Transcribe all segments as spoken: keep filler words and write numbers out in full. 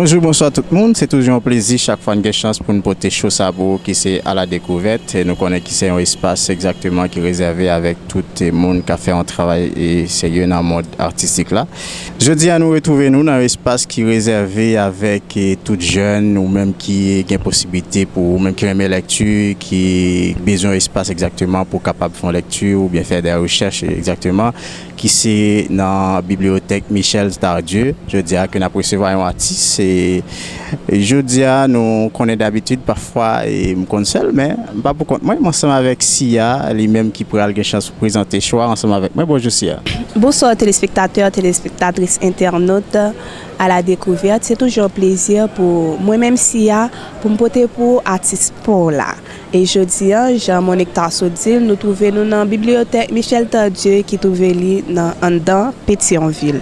Bonjou, bonswa tout moun. Se toujou yon plezi chak fwa n gen chans pou n pote cho sa pou ou ki se A la Dekouvèt. E nou konnen ki se yon espas egzakteman ki rezève avèk tout, e, moun k ap fè yon travay, e, serye nan mond atistik la. Jodi a, nou retwouve nou nan yon espas ki rezève avèk, e, tout jèn ou menm ki gen posiblite pou, ou menm ki renmen lèkti, ki bezwen yon espas egzakteman pou kapab fè yon lèkti oubyen fè de rechèch egzakteman, ki se nan bibliyotèk Michel Tardieu. Jodi a ke n ap resevwa yon atis. E jodi a, nou konnen dabitid, pafwa, e, m konn sèl, men m pa pou kont mwen, m ansanm avèk Siya, li menm ki pral gen chans pou prezante cho a ansanm avèk mwen. Bonjou, Siya. Bonswa, telespektatè, telespektatris, entènot A la Dekouvèt. Se toujou yon plezi pou mwen menm, Siya, pou m pote pou ou atis pa w la. E jodi a, jan Monique ta sot di l, nou twouve nou nan bibliyotèk Michel Tardieu ki twouve li nan anndan Petyonvil.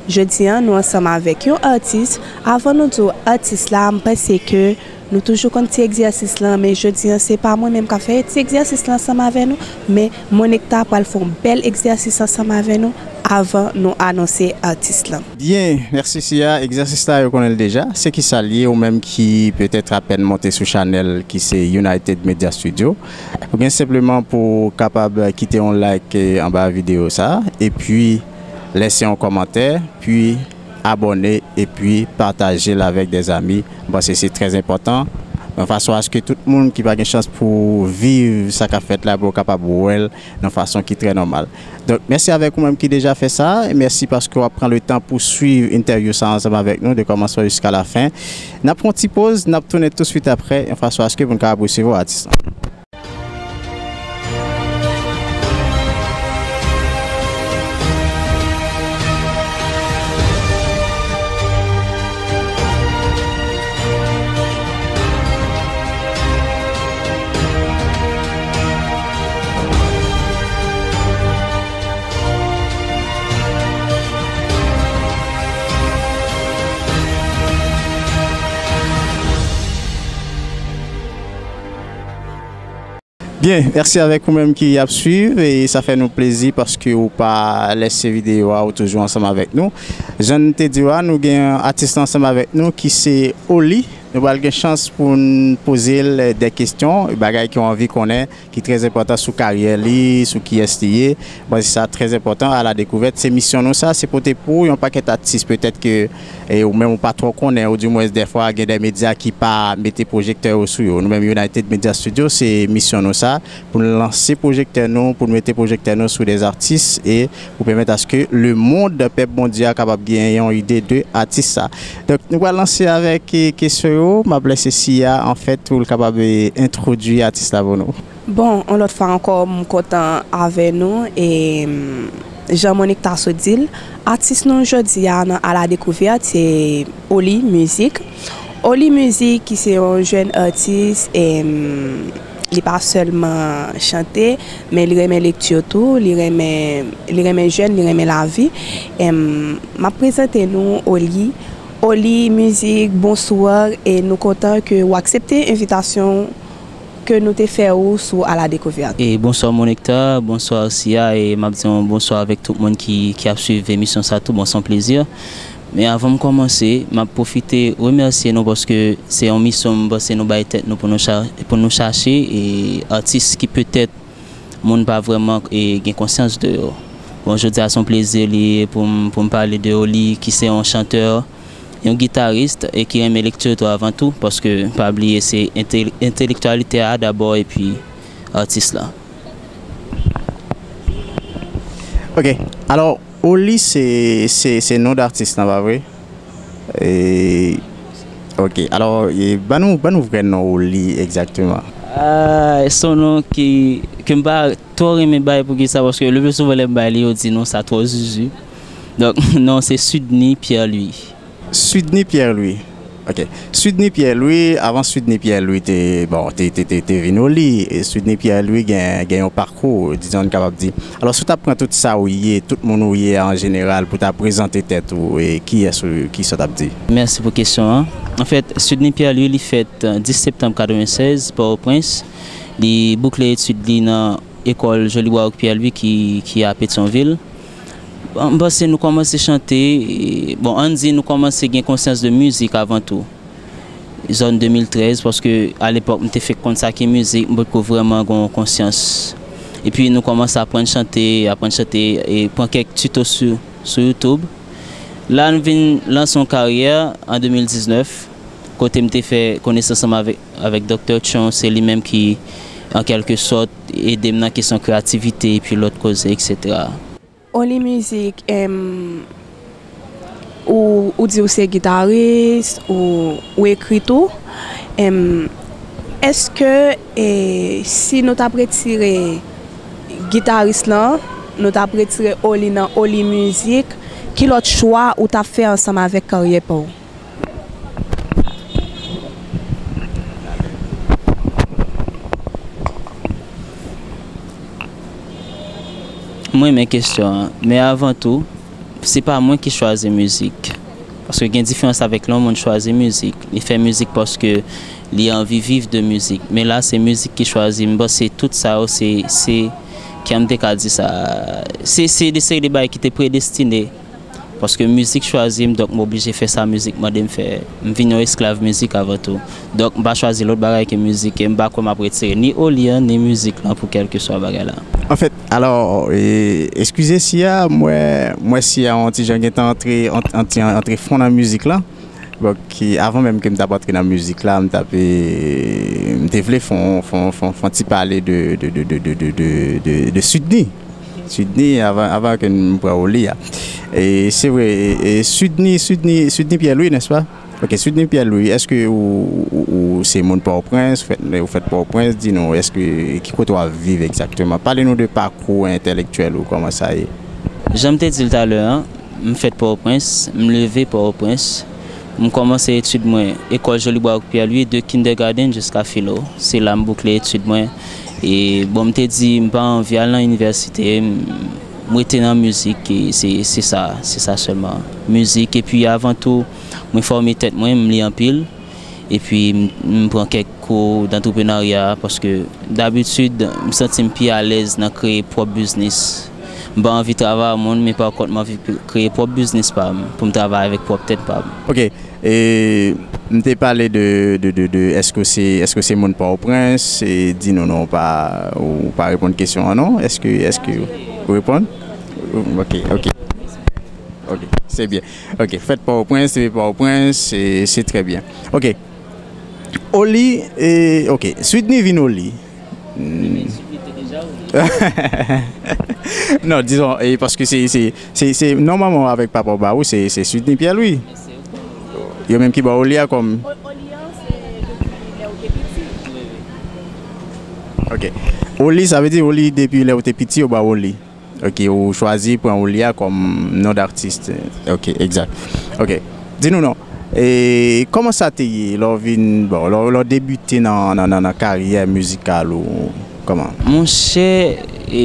Jodi a, nou ansanm avèk yon atis. Avan nou di w atis la, m panse ke nou toujou konn ti egzèsis lan, men jodi a, se pa mwen menm k ap fè ti egzèsis lan ansanm avè nou, men Monique ta pral fè yon bèl egzèsis ansanm avè nou avan nou anonse atis lan. Byen, mèsi Siya. Egzèsis la, yo konnen l deja. Se kisa l ye, ou menm ki petèt apèn monte sou chanèl ki se United Media Studio? Ou gen senpleman pou w kapab kite yon like, eh, anba videyo sa, epi lèse yon kòmantè, pi abòne, epi pataje l avèk dèzami. M panse se trè enpòtan, yon fason aske tout moun ki pa gen chans pou viv sa k ap fèt la, pou yo kapab wè l nan fason ki trè nòmal. Donk, mèsi avèk ou menm ki deja fè sa. Mèsi paske w ap pran letan pou swiv entèvyou sa ansanm avèk nou, de kòmansman jiska lafen. N ap fè yon ti poz, n ap tounen touswit aprè, yon fason aske pou n kapab resevwa atis lan. Byen, mèsi avèk ou menm ki ap swiv, e sa fè nou plezi paske ou pa lèse videyo a, ou toujou ansanm avèk nou. Jan n te di w la, nou gen atis la ansanm avèk nou ki se Oli. Nou pral gen chans pou n poze l de kesyon, bagay ke w anvi konnen, ki trè enpòtan sou karyè li, sou kiyès li ye. Bon, se sa trè enpòtan, A la Dekouvèt, se misyon nou sa, se pote pou yon pakèt atis petèt ke, e, ou menm ou pa twò konnen, ou dimwens dèfwa gen de medya ki pa mete pwojektè yo sou yo. Nou menm United Media Studio, se misyon nou sa, pou n lanse pwojektè nou, pou n mete pwojektè nou sou de atis e pou pèmèt aske lemonn pèp Bondye a kapab gen yon ide de atis sa. Donk, nou pral lanse avèk, e, kesyon yo. M ap lèse Siya, anfèt, pou l kapab, e, entwodui atis la pou nou. Bon, yon lòt fwa ankò, m kontan avè nou. E, m, jan Monique ta sot di l, atis nou jodi a nan A la Dekouvèt, se Oli Music. Oli Music, ki se yon jèn atis, e, m, li pa sèlman chante, men li renmen lekti tou, li renmen, li renmen jèn, li renmen lavi. E, m, m ap prezante nou Oli. Oli Music, bonswa, e nou kontan ke w aksepte envitasyon ke nou te fè ou sou A la Dekouvèt. E bonswa Monecta, bonswa Siya, e m ap di yon bonswa avèk tout moun ki, ki ap swiv emisyon sa tou. Bon, se yon plezi. Men avan m kòmanse, m ap pwofite remèsye nou paske se yon misyon m panse nou bay tèt nou pou nou cha-, pou nou chache e atis ki petèt moun pa vrèman e gen konsyans de yo. Bon, jodi a se yon plezi li ye pou m, pou m pale de Oli ki se yon chantè, yon gitaris e ki renmen lekti oto avan tou, paske pa bliye se entè-, entèlektyalite a dabò epi atis la. Ok, alò, Oli se, se, se non datis lan, pa vre? E, ok, alò, e, ban nou, ban nou vrè non Oli egzakteman. Ah, se yon non ki, ke m pa twò renmen bay poukisa, paske le pli souvan lè m bay li, yo di non sa twò zuzu. Donk, non, se Sudny Pierre Louis. Sudny Pierre Louis. Ok. Sudny Pierre Louis, avan Sudny Pierre Louis te, bon, te, te, te, te vin Oli. E Sudny Pierre Louis gen, gen yon pakou, dizon n kapab di. Alò, si w ta pran tout sa ou ye, tout moun ou ye a an jeneral, pou ta prezante tèt ou, e kiyès ou, kisa w t ap di? Mèsi pou kesyon an. Anfèt, Sudny Pierre Louis, li fèt, euh, dis septanm katrevennsèz, Pòtoprens. Li boukle etid li nan ekòl Jolibois Pierre Louis ki, ki a Petyonvil. Bon, m panse nou kòmanse chante, e, bon, ann di nou kòmanse gen konsyans de mizik avan tou. Zòn de mil trèz, paske alepòk m te fenk konn sa ki mizik, m potko vrèman gen yon konsyans. Epi nou kòmanse aprann chante, aprann chante, e pran kèk tito sou, sou YouTube. La, n vin lanse yon karyè an de mil diznèf, kote m te fè konesans ansanm avèk, avèk Doktè Tchon, se li menm ki, an kèlke sòt, ede m nan kesyon kreyativite epi lòt koze, etsetera. Oli Music, em, ou, ou di ou se gitaris, ou, ou ekri tou. Em, èske, e, si nou t ap retire gitaris lan, nou t ap retire Oli nan Oli Music, ki lòt chwa ou t ap fè ansanm avèk karyè pa w? M renmen kesyon an, men avan tou, se pa mwen ki chwazi mizik. Paske gen diferans avèk lè yon moun chwazi mizik. Li fè mizik paske li anvi viv de mizik. Men la, se mizik ki chwazi m. M panse tout sa yo, se, se, kòman m te ka di sa, se, se de seri de bagay ki te predestine. Paske mizik chwazi m, donk m oblije fè sa mizik mande m fè. M vin yon esklav mizik avan tou. Donk m pa chwazi lòt bagay ke mizik, e m pa kwè m ap retire ni Oli an, ni mizik lan pou kèlkeswa bagay la. Anfèt, alò, e, eskize Siya, m wè, m wè Siya yon ti jan gentan antre, ant-, antre, antre fon nan mizik lan. Bon, ki, avan menm ke m t ap antre nan mizik la, m t ap, e, m te vle fè yon, fè yon, fè yon, fè yon ti pale de, de, de, de, de, de, de, de, de Sydney. Sydney, avan, avan ke m pran Oli a. E se vre, e, e Sydney, Sydney, Sydney Pierre Louis, nèspa? Ok, Sydney Pierre Louis, èske ou, ou, ou se moun Pòtoprens, ou fèt, ou fèt Pòtoprens, di nou, èske, ki kote w ap viv egzakteman? Pale nou de pakou entèlektyèl ou, kòman sa ye? Jan m te di l talè a, m fèt Pòtoprens, m leve Pòtoprens, m kòmanse etid mwen ekòl Jolibois ak Pierre Louis, de kindergarten jiska filo. Se la m boukle etid mwen. E bon, m te di m pa anvi al nan inivèsite, m, m rete nan mizik, e se, se sa, se sa sèlman. Mizik, epi avan tou, mwen fòme tèt mwen, m li anpil. Epi m, m pran kèk kou dantreprenarya paske dabitid m santi m pi alèz nan kreye pwòp biznis. M pa anvi travay ak moun, men pa kont m anvi kreye pwòp biznis pa m, pou m travay avèk pwòp tèt pa m. Ok, e m te pale de, de, de, de èske w se, èske w se moun Pòtoprens, e di nou non, ou pa, ou pa reponn kesyon an non, èske, èske ou reponn? Ok, ok. Ok, se byen. Ok, fèt Pòtoprens, se Pòtoprens, se, se trè byen. Ok. Oli, e, ok, Sydney vin Oli. Hmm. Non, dizon, e, paske se, se, se, se, nòmalman avèk papa w ba ou, se, se Sydney Pierre Louis. Yo menm ki ba w Oli a kòm. Ok. Oli, sa vle di Oli depi lè w te piti, yo ba w Oli. Ok, ou chwazi pran Oli a kòm non datis. Ok, egzak. Ok. Di nou non. E kòman sa te ye lè w vin, bon, lè w, lè w debite nan, nan, nan, nan karyè mizikal ou kòman? Monchè, e,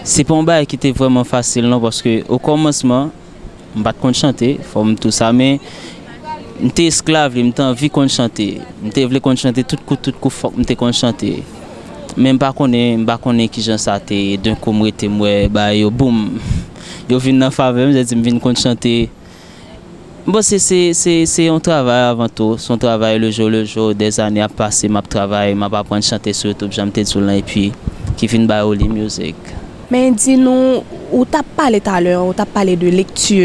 se pa yon bagay ki te vrèman fasil non, paske okòmansman, m pa t konn chante, fò m di w sa, men m te esklav li, m te anvi konn chante. M te vle konn chante tout kou, tout kou, fòk m te konn chante. Men m pa konnen, m pa konnen kijan sa te ye. Denkou m rete, m wè bagay yo, boum! Yo vin nan favè m, sètadi m vin konn chante. Bon, se, se, se, se yon travay avan tou, se yon travay le jour le jour, dèzane ap pase, m ap travay, m ap aprann chante sou YouTube, jan m te di w lan, epi ki vin bay Oli Music. Men di nou, ou t ap pale talè, ou t ap pale de lekti.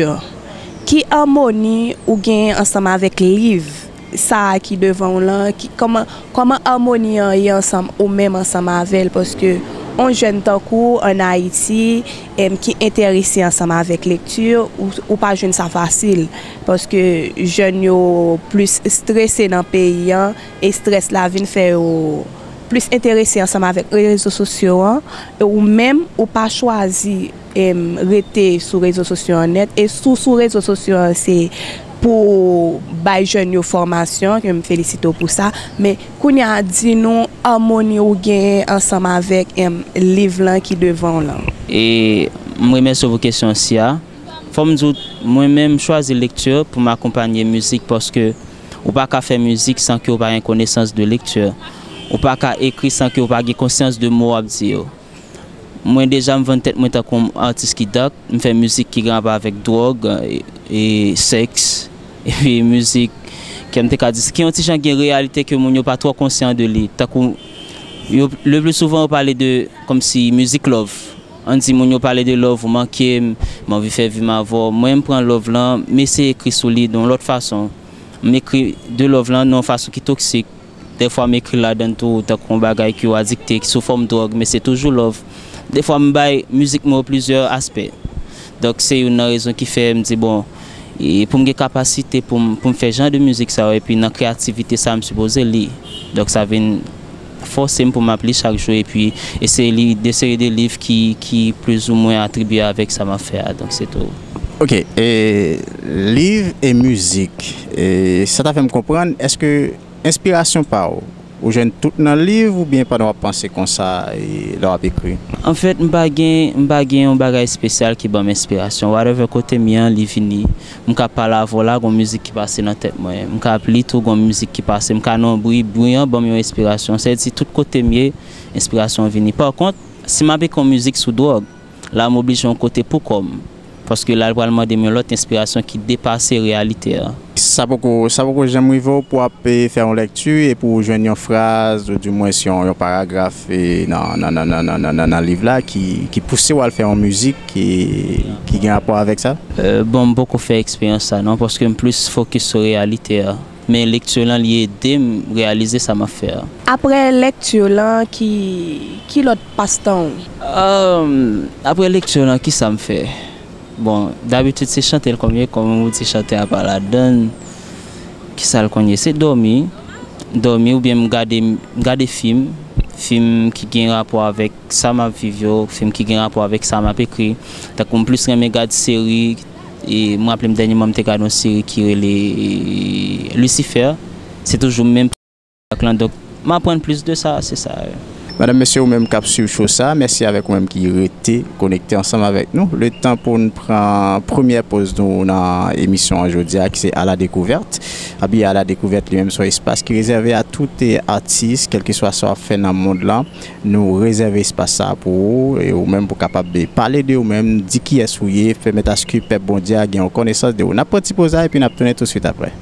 Ki amoni ou gen ansanm avèk liv sa a ki devan w lan? Ki, kòman, kòman amoni an ye ansanm ou menm ansanm avè l? Paske yon jèn tankou w ann Ayiti, em, ki enterese ansanm avèk lekti, ou, ou pa jwenn sa fasil. Paske jèn yo plis strese nan peyi an, e strès la vin fè yo plis enterese ansanm avèk rezo sosyo an, e ou menm, ou pa chwazi, em, rete sou rezo sosyo an nèt, e sou, sou rezo sosyo an, se pou bay jèn yo fòmasyon, ke m felisite w pou sa, men kounye a, di nou amoni ou genyen ansanm avèk, em, liv lan ki devan w lan. E m remèsye w pou kesyon si a. Fò m di w, mwen menm, m chwazi lekti pou m akonpanye mizik, paske ou pa ka fè mizik san ke w pa gen konesans de lekti. Ou pa ka ekri san ke w pa gen konsyans de mo w ap di yo. Mwen deja, m vann tèt mwen tankou yon atis ki dark, m fè mizik ki gen rapò avèk dwòg, e, e sèks, epi mizik ke m te ka di, ki yon ti jan gen reyalite ke moun yo pa twò konsyan de li. Tankou, yo, le pli souvan, yo pale de, kòmsi, mizik love. Ann di moun yo pale de love, ou manke m, m anvi fè vi m avè w. Mwen, m pran love lan, m eseye ekri sou li de yon lòt fason. M ekri de love lan nan yon fason ki toksik. Dèfwa, m ekri ladan l tou, tankou yon bagay ki w adikte, ki sou fòm dwòg, men se toujou love. Dèfwa, m bay mizik mwen yo plizyè aspè. Donk, se youn nan rezon ki fè m di, bon, e pou m gen kapasite pou m, pou m fè jan de mizik sa yo, epi nan kreyativite sa, m sipoze li. Donk, sa vin fòse m pou m ap li chak jou epi eseye li de seri de liv ki, ki plizoumwen atribye avèk sa m ap fè a. Donk, se tou. Ok, e, liv e mizik, e, sa ta fè m konprann, èske enspirasyon pa w, ou jwenn tout nan liv oubyen pandan w ap panse konsa, e, lè w ap ekri? Anfèt, m pa gen, m pa gen yon bagay espesyal ki ban m enspirasyon. Whatever kote m ye an, li vini. M ka pale avè w la, gon mizik ki pase nan tèt mwen. M ka ap li tou, gon mizik ki pase. M ka nan yon bri, bri an ban m yon enspirasyon. Sa vle di, tout kote m ye, enspirasyon an vini. Pa kont, si m ap ekri yon mizik sou dwòg, la m oblije yon kote pou kò m. Paske la, l pral mande m yon lòt enspirasyon ki depase reyalite a. Sa poko, sa poko janm rive w pou w ap, e, fè yon lèkti e pou w jwenn yon fraz, oudimwens yon, yon paragraf, e, nan, nan, nan liv la ki, ki pouse w al fè yon mizik ki, ki gen rapò avèk sa? E, bon, m poko fè eksperyans sa non, paske m plis fokis sou reyalite a. Men lekti lan, li ede m reyalize sa m ap fè a. Apre lekti lan, ki, ki lòt pastan w? Ahn, apre lekti lan, ki sa m fè? Bon, dabitid se chante l kòm ye, kòm ou di chante a pa ladan l. Ki sa l konn ye? Se dòmi. Dòmi oubyen m gade, m gade fim. Fim ki gen rapò avèk sa m ap viv yo, fim ki gen rapò avèk sa m ap ekri. Tankou m plis renmen gad seri, e m raple m dènyèman m te gad yon seri ki rele, e, Lucifer. Se toujou menm ak lan, donk m aprann plis de sa, se sa, wi. Madanm, mesye, ou menm k ap swiv show sa, mèsi avèk ou menm ki rete konekte ansanm avèk nou. Letan pou n pran premyè poz nou nan emisyon an jodi a, ki se A la Découverte. Abi, A la Découverte li menm se yon espas ki rezève a tout, e, atis, kèlkeswa sa w ap fè nan mond lan. Nou rezève espas sa a pou ou, e ou menm pou kapab pale de ou menm, di kiyès ou ye, pèmèt aske pèp Bondye a gen yon konesans de ou. N ap pran ti poz la epi n ap tounen toutswit aprè.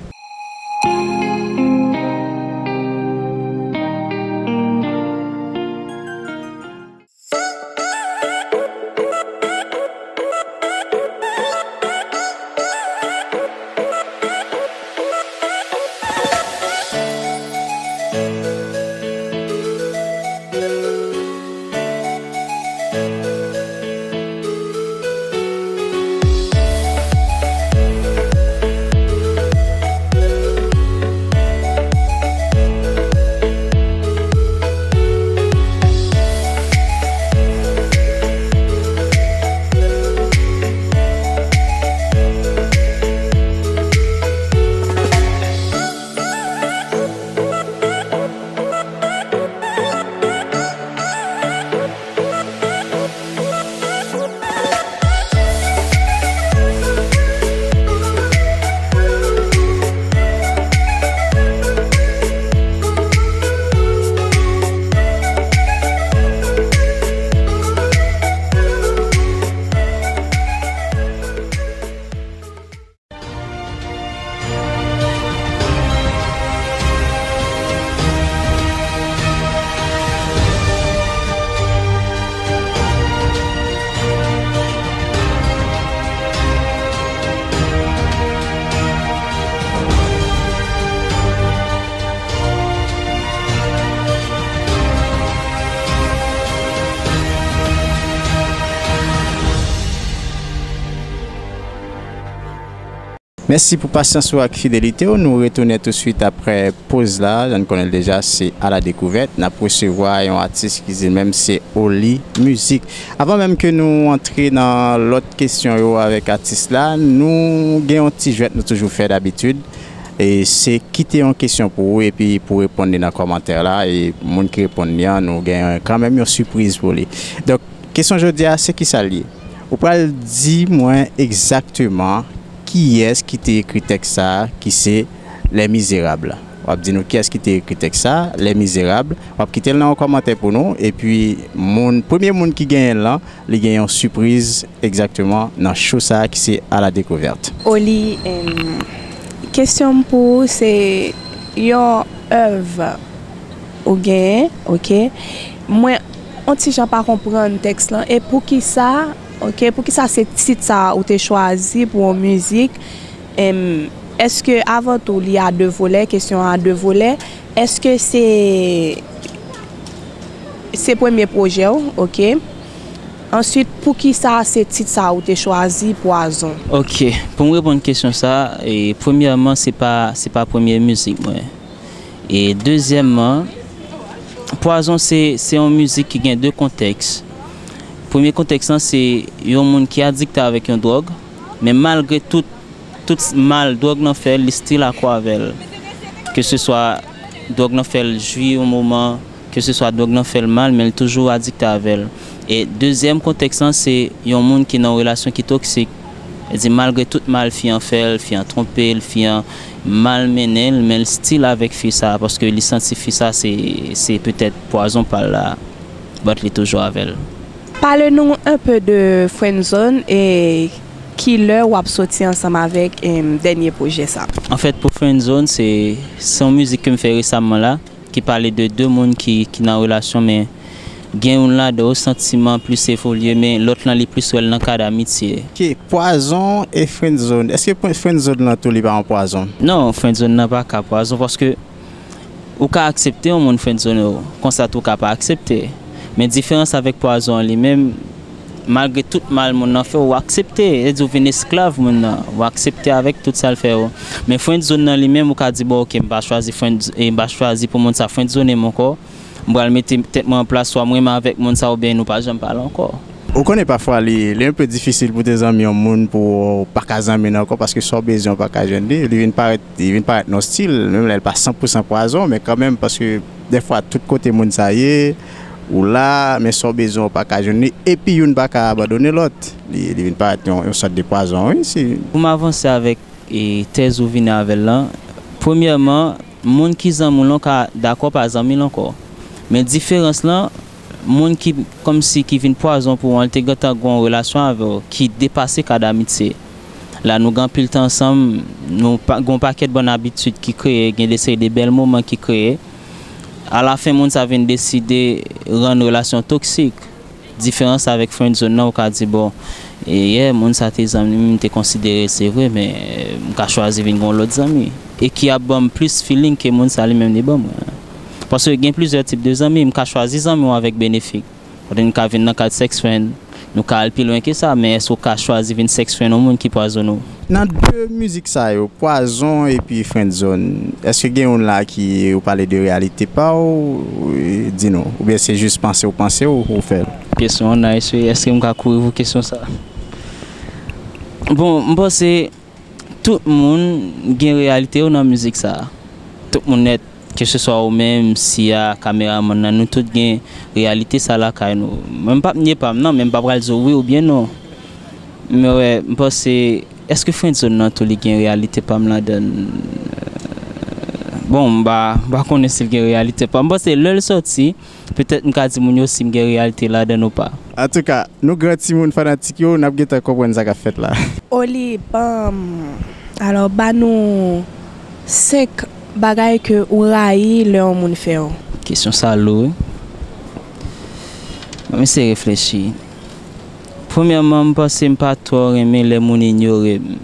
Mèsi pou pasyans ou ak fidelite w. Nou retounen touswit aprè poz la. Jan n konnen l deja, se A la Découverte. N ap resevwa yon atis ki di l menm se Oli Mizik. Avan menm ke nou antre nan lòt kesyon yo avèk atis la, nou gen yon ti jwèt nou toujou fè dabitid. E se kite yon kesyon pou ou epi pou reponn li nan kòmantè la. E moun ki reponn li an, nou gen kanmenm yon sipriz pou li. Donk, kesyon jodi a, se kisa l ye? Ou pral di mwen egzakteman kiyès ki te ekri tèks sa a, ki se Les Misérables. W ap di nou kiyès ki te ekri tèks sa a, Les Misérables. W ap kite l nan yon kòmantè pou nou, epi moun, premye moun ki genyen l lan, li gen yon sipriz egzakteman nan show sa a ki se A la Découverte. Oli, em, kesyon m pou ou se yon èv ou genyen, oke? Mwen, on ti jan pa konprann tèks lan, e poukisa, oke, poukisa se tit sa a ou te chwazi pou yon mizik? Em, èske avan tou li a de volè, kesyon an a de volè, èske se, se premye pwojè w, oke? Answit, poukisa se tit sa a ou te chwazi, Pwazon? Oke, pou m reponn kesyon sa a, e, premyèman, se pa, se pa premye mizik mwen. E dezyèmman, Pwazon se, se yon mizik ki gen de kontèks. Premye kontèks lan se yon moun ki adikte avèk yon dwòg, men malgre tout, tout mal dwòg lan fè, li still akò avè l. Ke se swa dwòg lan fè l jwi yon moman, ke se swa dwòg lan fè l mal, men l toujou adikte avè l. E dezyèm kontèks lan se yon moun ki nan yon relasyon ki toksik. Li di malgre tout mal fi an fè l, fi an twonpe l, fi an malmennen l, men l still avèk fi sa a, paske li santi fi sa a se, se petèt pwazon pa l la, but li toujou avè l. Pale nou un peu de Friendzone e kilè w ap soti ansanm avèk, em, dènye pwojè sa? Anfèt, pou Friendzone, se, se yon mizik ke m fè resaman la, ki pale de de moun ki, ki nan relasyon, men gen youn ladan yo santiman plis evolye, men lòt lan li plis wè l nan kad amitye. Oke, pwazon e friendzone. Èske pwen-, friendzone lan tou li pa yon pwazon? Non, friendzone nan pa ka pwazon, paske ou ka aksepte yon moun friendzone w, konsa tou ou ka pa aksepte. Men diferans avèk pwazon an li menm, malgre tout mal moun nan fè w, ou aksepte, e di ou vin esklav moun nan, ou aksepte avèk tout sa l fè w. Men friendzone nan li menm, ou ka di, bon, oke, m pa chwazi friend, e m pa chwazi pou moun sa friendzone m ankò. M pral mete tèt mwen an plas, swa m renmen avèk moun sa oubyen nou pa janm pale ankò. Ou konnen pafwa li, li enpe difisil pou te zanmi yon moun pou w pa ka zanmi l ankò, paske sa w bezwen w pa ka jwenn li, li vin parèt, li vin parèt nan yon stil, menm lè l pa san pou san pwazon, men kanmenm, paske dèfwa tout kote moun sa ye, ou la, men sa w bezwen w pa ka jwenn li, epi youn pa ka abandone lòt. Li, li vin parèt yon, yon sòt de pwazon, wi, si. Pou m avanse avèk, e, tèz ou vini avè l lan, premyèman, moun ki zanmi w lan ka dakò pa zanmi l ankò. Men diferans lan, moun ki kòmsi ki vin pwazon pou ou an, li te gentan gen yon relasyon avè w ki depase kad amitye. La nou gen anpil tan ansanm, nou pa, gen yon pakèt bòn abitid ki kreye, gen de seri de bèl moman ki kreye. Alafen, moun sa vin deside rann relasyon toksik. Diferans avèk friendzone nan, ou ka di, bon, e, yeah, moun sa te zanmi m, m te konsidere l, se vre, men, e, m ka chwazi vin gen yon lòt zanmi. E ki ap ban m plis feeling ke moun sa li menm li ban mwen. Paske gen plizyè tip de zanmi, m ka chwazi zanmi w avèk benefik. Kote n ka vin nan kad sex friend, nou ka al pi lwen ke sa, men èske w ka chwazi vin sex friend yon moun ki pwazone w? Nan de mizik sa yo, Pwazon epi Friendzone, èske gen youn la ki ou pale de reyalite pa w, e, di nou, oubyen se jis panse w panse w ou fè l? Kesyon an nice, wi. Èske m ka kouri pou kesyon sa? Bon, m panse tout moun gen reyalite yo nan mizik sa. Tout moun nèt, keseswa ou menm, Siya, kameramann nan, nou tout gen reyalite sa lakay nou. Mwen m p ap nye pa m nan, men m pa pral di w wi oubyen non. Men wè, m panse, èske friendzone nan tou li gen reyalite pa m ladan l? Bon, m pa, m pa konnen si l gen reyalite pa m. M panse lè l sòti, petèt m ka di moun yo si m gen reyalite ladan l ou pa. Antouka, nou gran timoun fanatik yo, n ap gentan konprann sa k ap fèt la. Oli, ban m, alò, ba nou senk bagay ke ou rayi lè yon moun fè w. Kesyon sa lou, wi. Ban m eseye reflechi. Premyèman, m panse m pa twò renmen lè moun inyore m.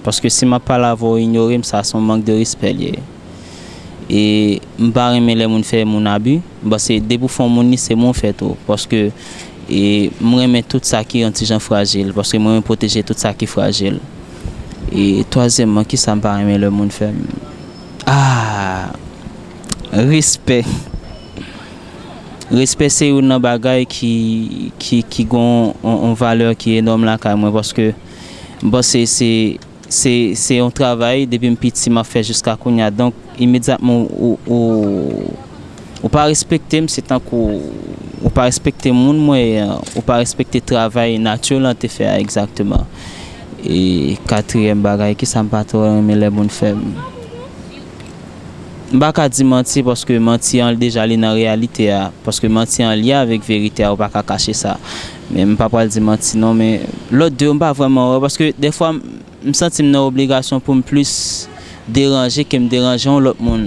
Paske si m ap pale avè w, ou inyore m, sa se yon mank de respè l ye. E m pa renmen lè moun fè moun abi. M panse depi w fè yon moun li, se mwen w fè tou. Paske, e, m renmen tout sa ki yon ti jan frajil. Paske m renmen pwoteje tout sa ki frajil. E twazyèmman, kisa m pa renmen lè moun fè m? Ah, respè. Respè se youn nan bagay ki, ki, ki gen yon, yon, yon valè ki enòm lakay mwen, paske m panse se, se, se yon travay depi m piti m ap fè jiska kounye a. Donk, imedyatman ou, ou, ou pa respekte m, se tankou ou pa respekte moun mwen ye an, ou pa respekte travay nature lan te fè a egzakteman. E katriyèm bagay, kisa m pa twò renmen lè moun fè m? M pa ka di manti, paske manti an deja li nan reyalite a, paske manti an lye avèk verite a, ou pa ka kache sa. Men m pa pral di manti non, men lòt de yo m pa vrèman wè, paske dèfwa m, m santi m nan obligasyon pou m plis deranje ke m deranje yon lòt moun.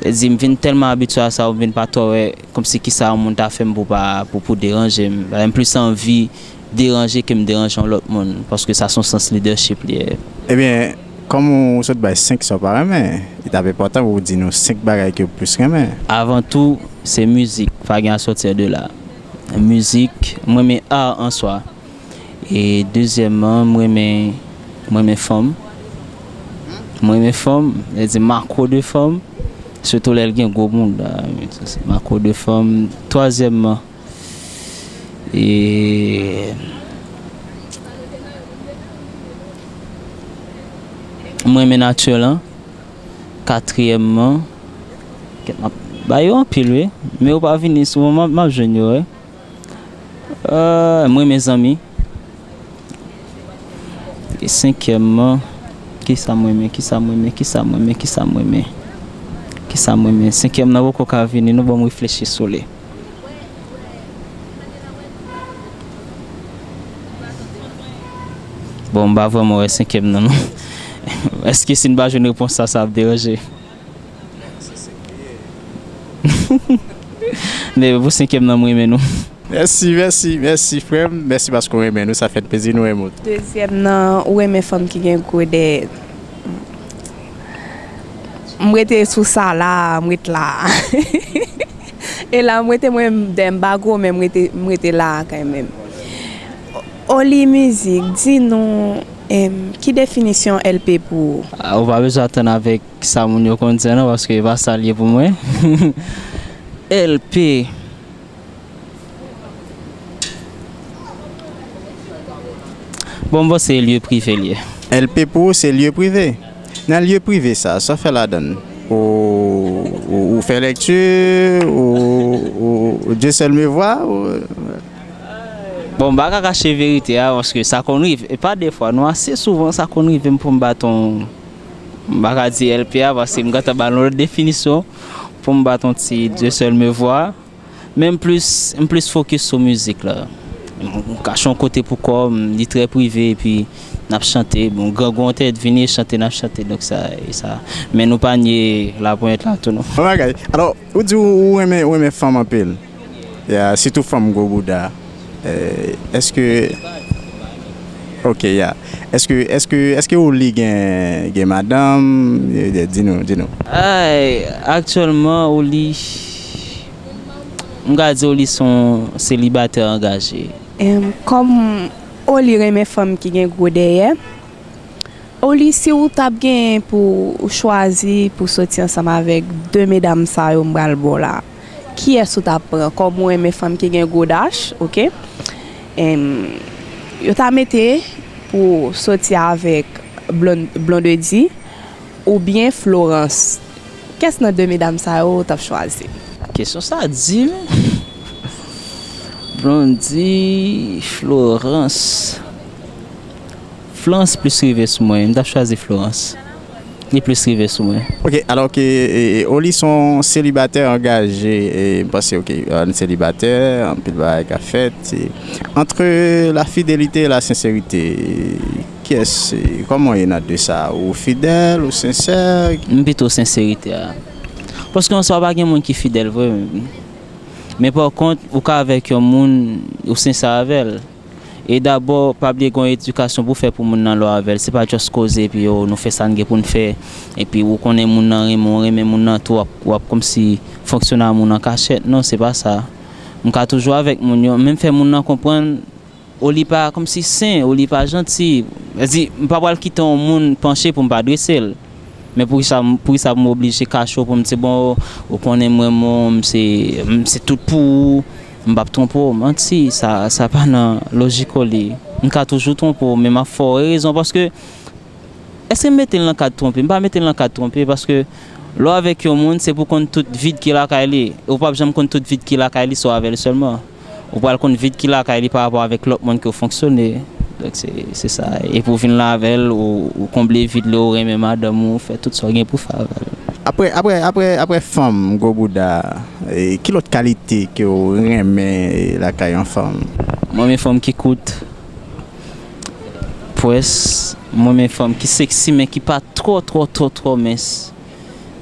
Sa di, m vin tèlman abitye a sa, ou vin pa twò wè kòmsi kisa yon moun ta fè m pou pa, pou, pou deranje m. M plis anvi deranje ke m deranje yon lòt moun, paske sa se yon sans lidèchip li ye. Ebyen, kòm ou sot bay senk sa w pa renmen, li t ap enpòtan pou w di nou senk bagay ke w plis renmen. Avan tou, se mizik, pa gen à sortir de là. Mizik, m renmen art en soi. E dezyèmman, m renmen, m renmen fanm. M renmen fanm, sa vle di makwo de fanm. Sitou lè l gen gwo bouda. Makwo de fanm. Twazyèmman, e m renmen nati lan. Katriyèmman, kèt, m ap ba yo anpil, wi. Men yo pa vini souvan, m ap, m ap jwenn yo, wi. Euh, m renmen zanmi. E senkyèmman, kisa m renmen, kisa m renmen, kisa m renmen, kisa m renmen? Kisa m renmen? Senkyèm nan poko ka vini, non, ban m reflechi sou li. Bon, m pa vrèman wè senkyèm nan, non. Èske si n pa jwenn repons sa, sa ap deranje? Men pou senkyèm nan, m renmen nou. Mèsi, mèsi, mèsi, frè m. Mèsi paske w renmen nou, sa fè n plezi, nou renmen w tou. Dezyèm nan, ou renmen fanm ki gen gwo dèyè. M rete sou sa la, m ret la. E la, m rete mwen, dèyè m pa gwo, men m rete, m rete la kanmenm. Oli Mizik, di nou, em, ki definisyon L P pou ou? Ah, ou pa bezwen atann avèk sa moun yo konn di an non, paske e pa sa l ye pou mwen. L P. Bon, m panse se lye prive l ye. L P pou ou se lye prive? Nan lye prive sa, sa w fè ladan l? Ou, ou, ou fè lèkti, ou, ou, ou Dieu seul me voit, ou... Bon, m pa ka kache verite a, paske sa konn rive. E pa defwa, non, ase souvan sa konn rive m pou m bat yon, m pa ka di L P a, paske m gentan ba l yon lòt definisyon, pou m bat yon ti Dieu seul me voit. Men m plis, m plis fokis sou mizik la. M, m kache yon kote pou kò m, li trè prive, epi n ap chante. Bon, grangou an te vini chante, n ap chante, donk sa, e sa. Men nou pa nye laponyèt la tou, non. Bon bagay. Alò, ou di ou, ou renmen, ou renmen fanm anpil. Ya, sitou fanm gwo bouda. Eh, èske, ok, ya. Èske, èske, èske Oli gen, gen madanm? Eh, eh, di nou, di nou. Ay, aktyèlman, Oli, m ka di Oli se yon selibatè angaje. Em, kòm Oli renmen fanm ki gen gwo dèyè, Oli, si w t ap gen pou w chwazi pou w soti ansanm avèk de medam sa yo m pral ba w la, kiyès ou t ap pran? Kòm ou renmen fanm ki gen gwo dach, ok? Em, yo ta mete pou w soti avèk Blon-, Blondedy oubyen Florence. Kès nan de medam sa yo ou t ap chwazi? Kesyon sa di, men. Blondy, Florence. Florence plis rive sou mwen. M t ap chwazi Florence. Li plis rive sou mwen. Ok, alò ke, e, e, Oli se yon selibatè angaje, e, m panse, ok, yon selibatè, anpil bagay ka fèt. E, entre la fidélité et la sincérité, kiyès, e, kòman w ye nan de sa? Ou fidèl, ou sensè? M pito senserite a. Paske yon swa pa gen moun ki fidèl vre. Men pa kont, ou ka avèk yon moun, ou sensè avè l. E dabò, pa bliye gen yon edikasyon pou fè pou moun nan lè w avè l. Se pa just koze, epi yo, nou fè sa n gen pou n fè. Epi ou konnen moun nan renmen w, renmen moun nan tou, w ap, w ap kòmsi fonksyone ak moun an kachèt. Non, se pa sa. M ka toujou avèk moun yo, men m fè moun nan konprann Oli pa kòmsi sen, Oli pa janti. Sa di, m pa pral kite yon moun panche pou m pa drese l. Men poukisa, poukisa pou m oblije kache w pou m di, bon, ou konnen mwen, mwen, m se, m se tout pou ou, m p ap twonpe w. Manti, sa, sa pa nan lojik Oli. M ka toujou twonpe w, men m ap fè w rezon, paske èske m mete l nan kad twonpe? M pa mete l nan kad twonpe, paske lè w avèk yon moun, se pou konn tout vid ki lakay li. Ou p ap janm konn tout vid ki lakay li si w avè l sèlman. Ou pral konn vid ki lakay li pa rapò avèk lòt moun ke w fonksyone. Donk, se, se sa. E pou w vin la avè l, ou, ou konble vid li, ou renmen madanm ou, ou fè tout sa w gen pou fè avè l. Apre, apre, apre, apre fanm gwo bouda, e, ki lòt kalite ke w renmen, e, lakay yon fanm? Mwen, renmen fanm ki kout, pwès, mwen, renmen fanm ki seksi, men ki pa twò, twò, twò, twò mens.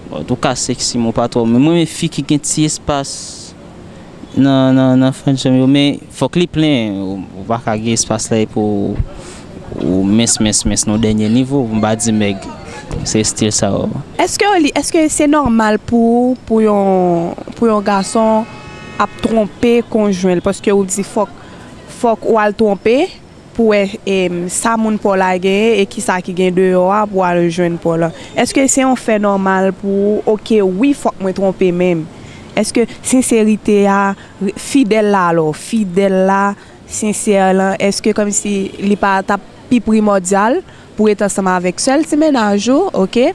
Bon, an tou ka, seksi, men w pa twò. Men mwen, renmen fi ki gen ti espas nan, nan, nan fannjanm yo, men fòk li plen. Ou, ou pa ka gen espas la epi w, ou mens, mens, mens nan yon dènye nivo, pou m pa di mèg. Se estil sa yo. Èske Oli, èske se nòmal pou, pou yon, pou yon gason ap twonpe konjwen l? Paske ou di fòk, fòk ou al twonpe pou wè, em, sa moun pa w la genyen e kisa ki gen deyò a pou al jwenn pa w la. Èske se yon fè nòmal pou ou? Oke, wi, fòk mwen twonpe, men èske senserite a, fidèl la, alò, fidèl la, sensè lan, èske kòmsi li pa t ap pi primòdyal pou ret ansanm avèk sèl ti mennaj ou, oke?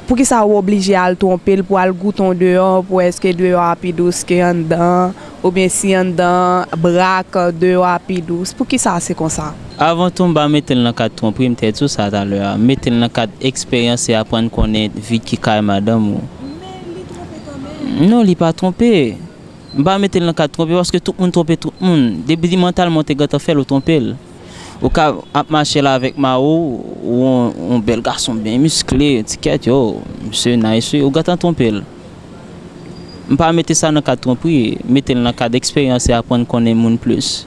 Poukisa ou oblije al twonpe l pou al goute yon deyò, pou èske deyò a pi dous ke anndan, oubyen si anndan brak, deyò a pi dous? Poukisa se konsa? Avan tou, m pa mete l nan kad twonpri, m te di w sa talè a. M mete l nan kad eksperyans e aprann konnen vid ki kay madanm ou. Men li twonpe kanmenm. Non, li pa twonpe. M pa mete l nan kad twonpe paske tout moun twonpe tout moun. Depi li mantalman ou te gentan fè l, ou twonpe l. Ou ka ap mache la avèk mari w, ou yon, yon bèl gason byen miskle, ti kèt, yo, misye nice, wi, ou gentan twonpe l. M pa mete sa nan kad twonpri, mete l nan kad eksperyans e aprann konnen moun plis.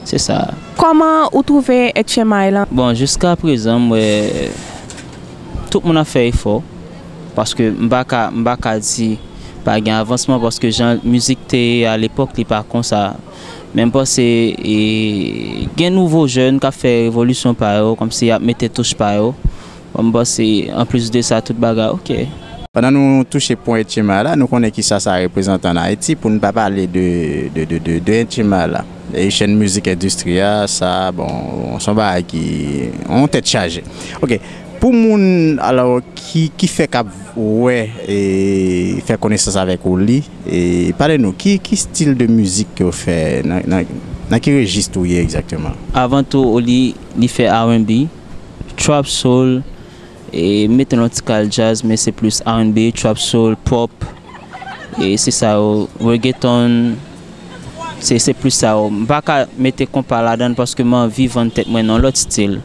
Se sa. Kòman ou twouve H M I lan? Bon, jiska prezan, m wè tout moun ap fè efò, paske m pa ka, m pa ka di pa gen avansman, paske jan mizik te ye alepòk, li pa konsa. Men m panse, e, gen nouvo jèn k ap fè revolisyon pa yo, kòmsi y ap mete touch pa yo. Bon, m panse, anplis de sa, tout bagay oke. Pandan nou touche pwen H M I la, nou konnen kisa sa reprezante ann Ayiti, pou n pa pale de, de, de, de, de H M I la. Haitian Music Industry a, sa, bon, se yon bagay ki, yon tèt chaje. Oke, pou moun, alò, ki, ki fèk ap wè e fè konesans avèk Oli, e pale nou, ki, ki stil de mizik ke w fè, nan, nan, nan ki rejis ou ye egzakteman? Avan tou, Oli, li fè R and B, trap soul, e mete yon ti kal jazz, men se plis R and B, trap soul, pop, e se sa yo, reggaeton, se, se plis sa yo. M pa ka mete konpa ladan l paske m anvi vann tèt mwen nan lòt stil.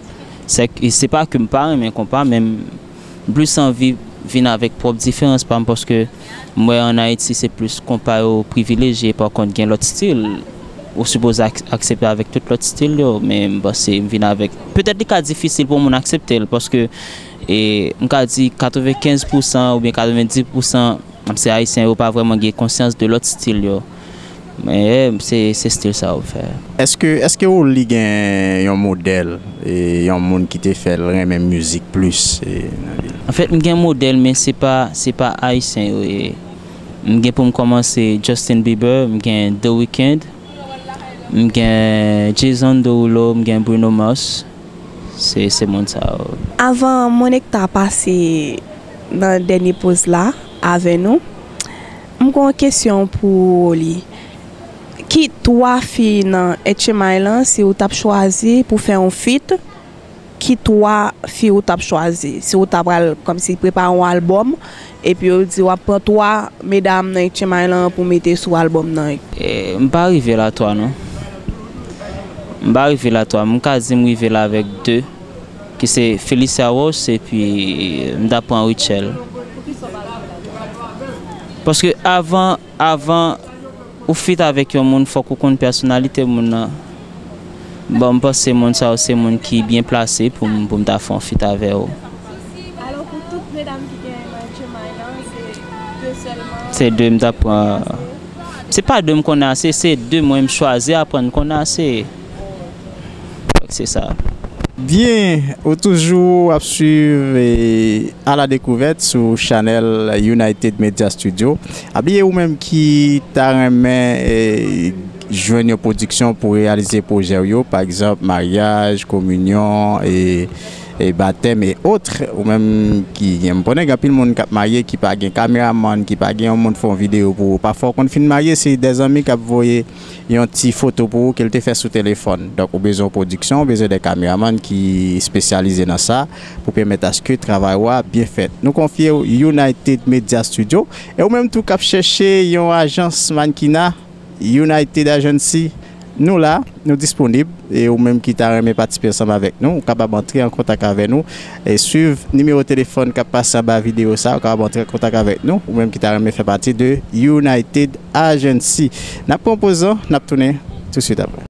Se, se pa ke m pa renmen konpa, men m plis anvi vin avèk pwòp diferans pa m paske m wè ann Ayiti se plis konpa yo privilejye, pa kont gen lòt stil. Ou sipoze ak-, aksepte avèk tout lòt stil yo, men m panse m vin avèk, petèt li ka difisil pou moun aksepte l, paske, e, m ka di katrevenkenz pousan oubyen katrevendis pousan, m se ayisyen, yo pa vrèman gen konsyans de lòt stil yo. Men, e, se, se stil sa yo fè. Èske, èske Oli gen yon modèl, e, yon moun ki te fè l renmen mizik plis, e, nan vi l? Anfèt, m gen modèl, men se pa, se pa ayisyen yo ye. M gen pou m kòmanse Justin Bieber, m gen The Weeknd, m gen Jason Derulo, m gen Bruno Mars. Se, se moun sa yo. Avan Monekta pase nan dènye poz la avè nou, m gen yon kesyon pou Oli. Ki twa fi nan H M I lan, si w t ap chwazi pou fè yon feat, ki twa fi ou t ap chwazi? Si ou ta pral kòmsi prepare yon albòm, epi yo di w ap pran twa medam nan H M I lan pou mete sou albòm nan. E, m pa rive la twa non. M pa rive la twa. M ka di m rive la avèk de, ki se Felicia Roche epi m ta pran Rutshelle. Paske avan, avan ou feat avèk yon moun, fòk ou konn pèsonalite moun nan. Bon, m panse moun sa yo se moun ki byen plase pou m, pou m ta fè yon feat avè yo. Alò, pou tout medam ki gen nan H M I lan, se de sèlman. Se de m t ap pran. Se pa de m konnen ase, se de mwen m chwazi aprann konnen ase. Se sa. Byen, ou toujou ap swiv, eh, A la Découverte sou chanèl United Media Studio. Pa bliye ou menm ki ta renmen, eh, jwenn yon pwodiksyon pou reyalize pwojè w yo, pa egzanp, maryaj, kominyon, e, e batèm e otre, ou menm ki, m konnen gen anpil moun k ap marye ki pa gen kameramann, ki pa gen yon moun fè yon videyo pou ou. Pafwa w konn fin marye, se de zanmi k ap voye yon ti foto pou ou ke l te fè sou telefòn. Donk, ou bezwen yon pwodiksyon, ou bezwen de kameramann ki espesyalize nan sa pou pèmèt aske travay ou a byen fèt. Nou konfye w United Media Studio. E ou menm tou k ap chèche yon ajans mannequinat, United Agency, nou la, nou disponib. E ou menm ki ta renmen patisipe ansanm avèk nou, ou kapab antre an kontak avè nou. E swiv nimewo telefòn k ap pase anba videyo sa, ou kapab antre an kontak avèk nou, ou menm ki ta renmen fè pati de United Agency. N ap pran poz lan, n ap tounen tousuit apre.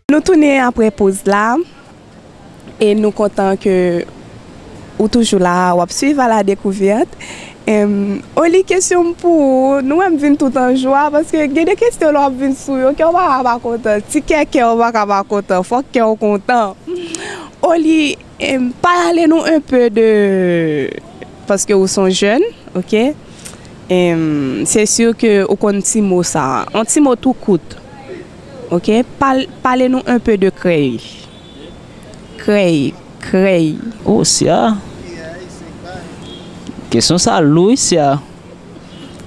Nou tounen apre poz la. E nou kontan ke ou toujou la, w ap swiv A la Découverte. Em, Oli, kesyon m pou ou, nou wè m vin tout an jwa, paske gen de kesyon lè w ap vin sou yo, kè w pa ka pa kontan. Ti kè, kè w pa ka pa kontan, fòk kè w kontan. Oli, em, pale nou un peu de, paske ou se yon jèn, ok? Em, se si ke ou konn ti mo sa, yon ti mo tou kout, ok? Pal-, pale nou un peu de krèy. Krèy, krèy. Oh, Sia. Kesyon sa lou, wi, Sia.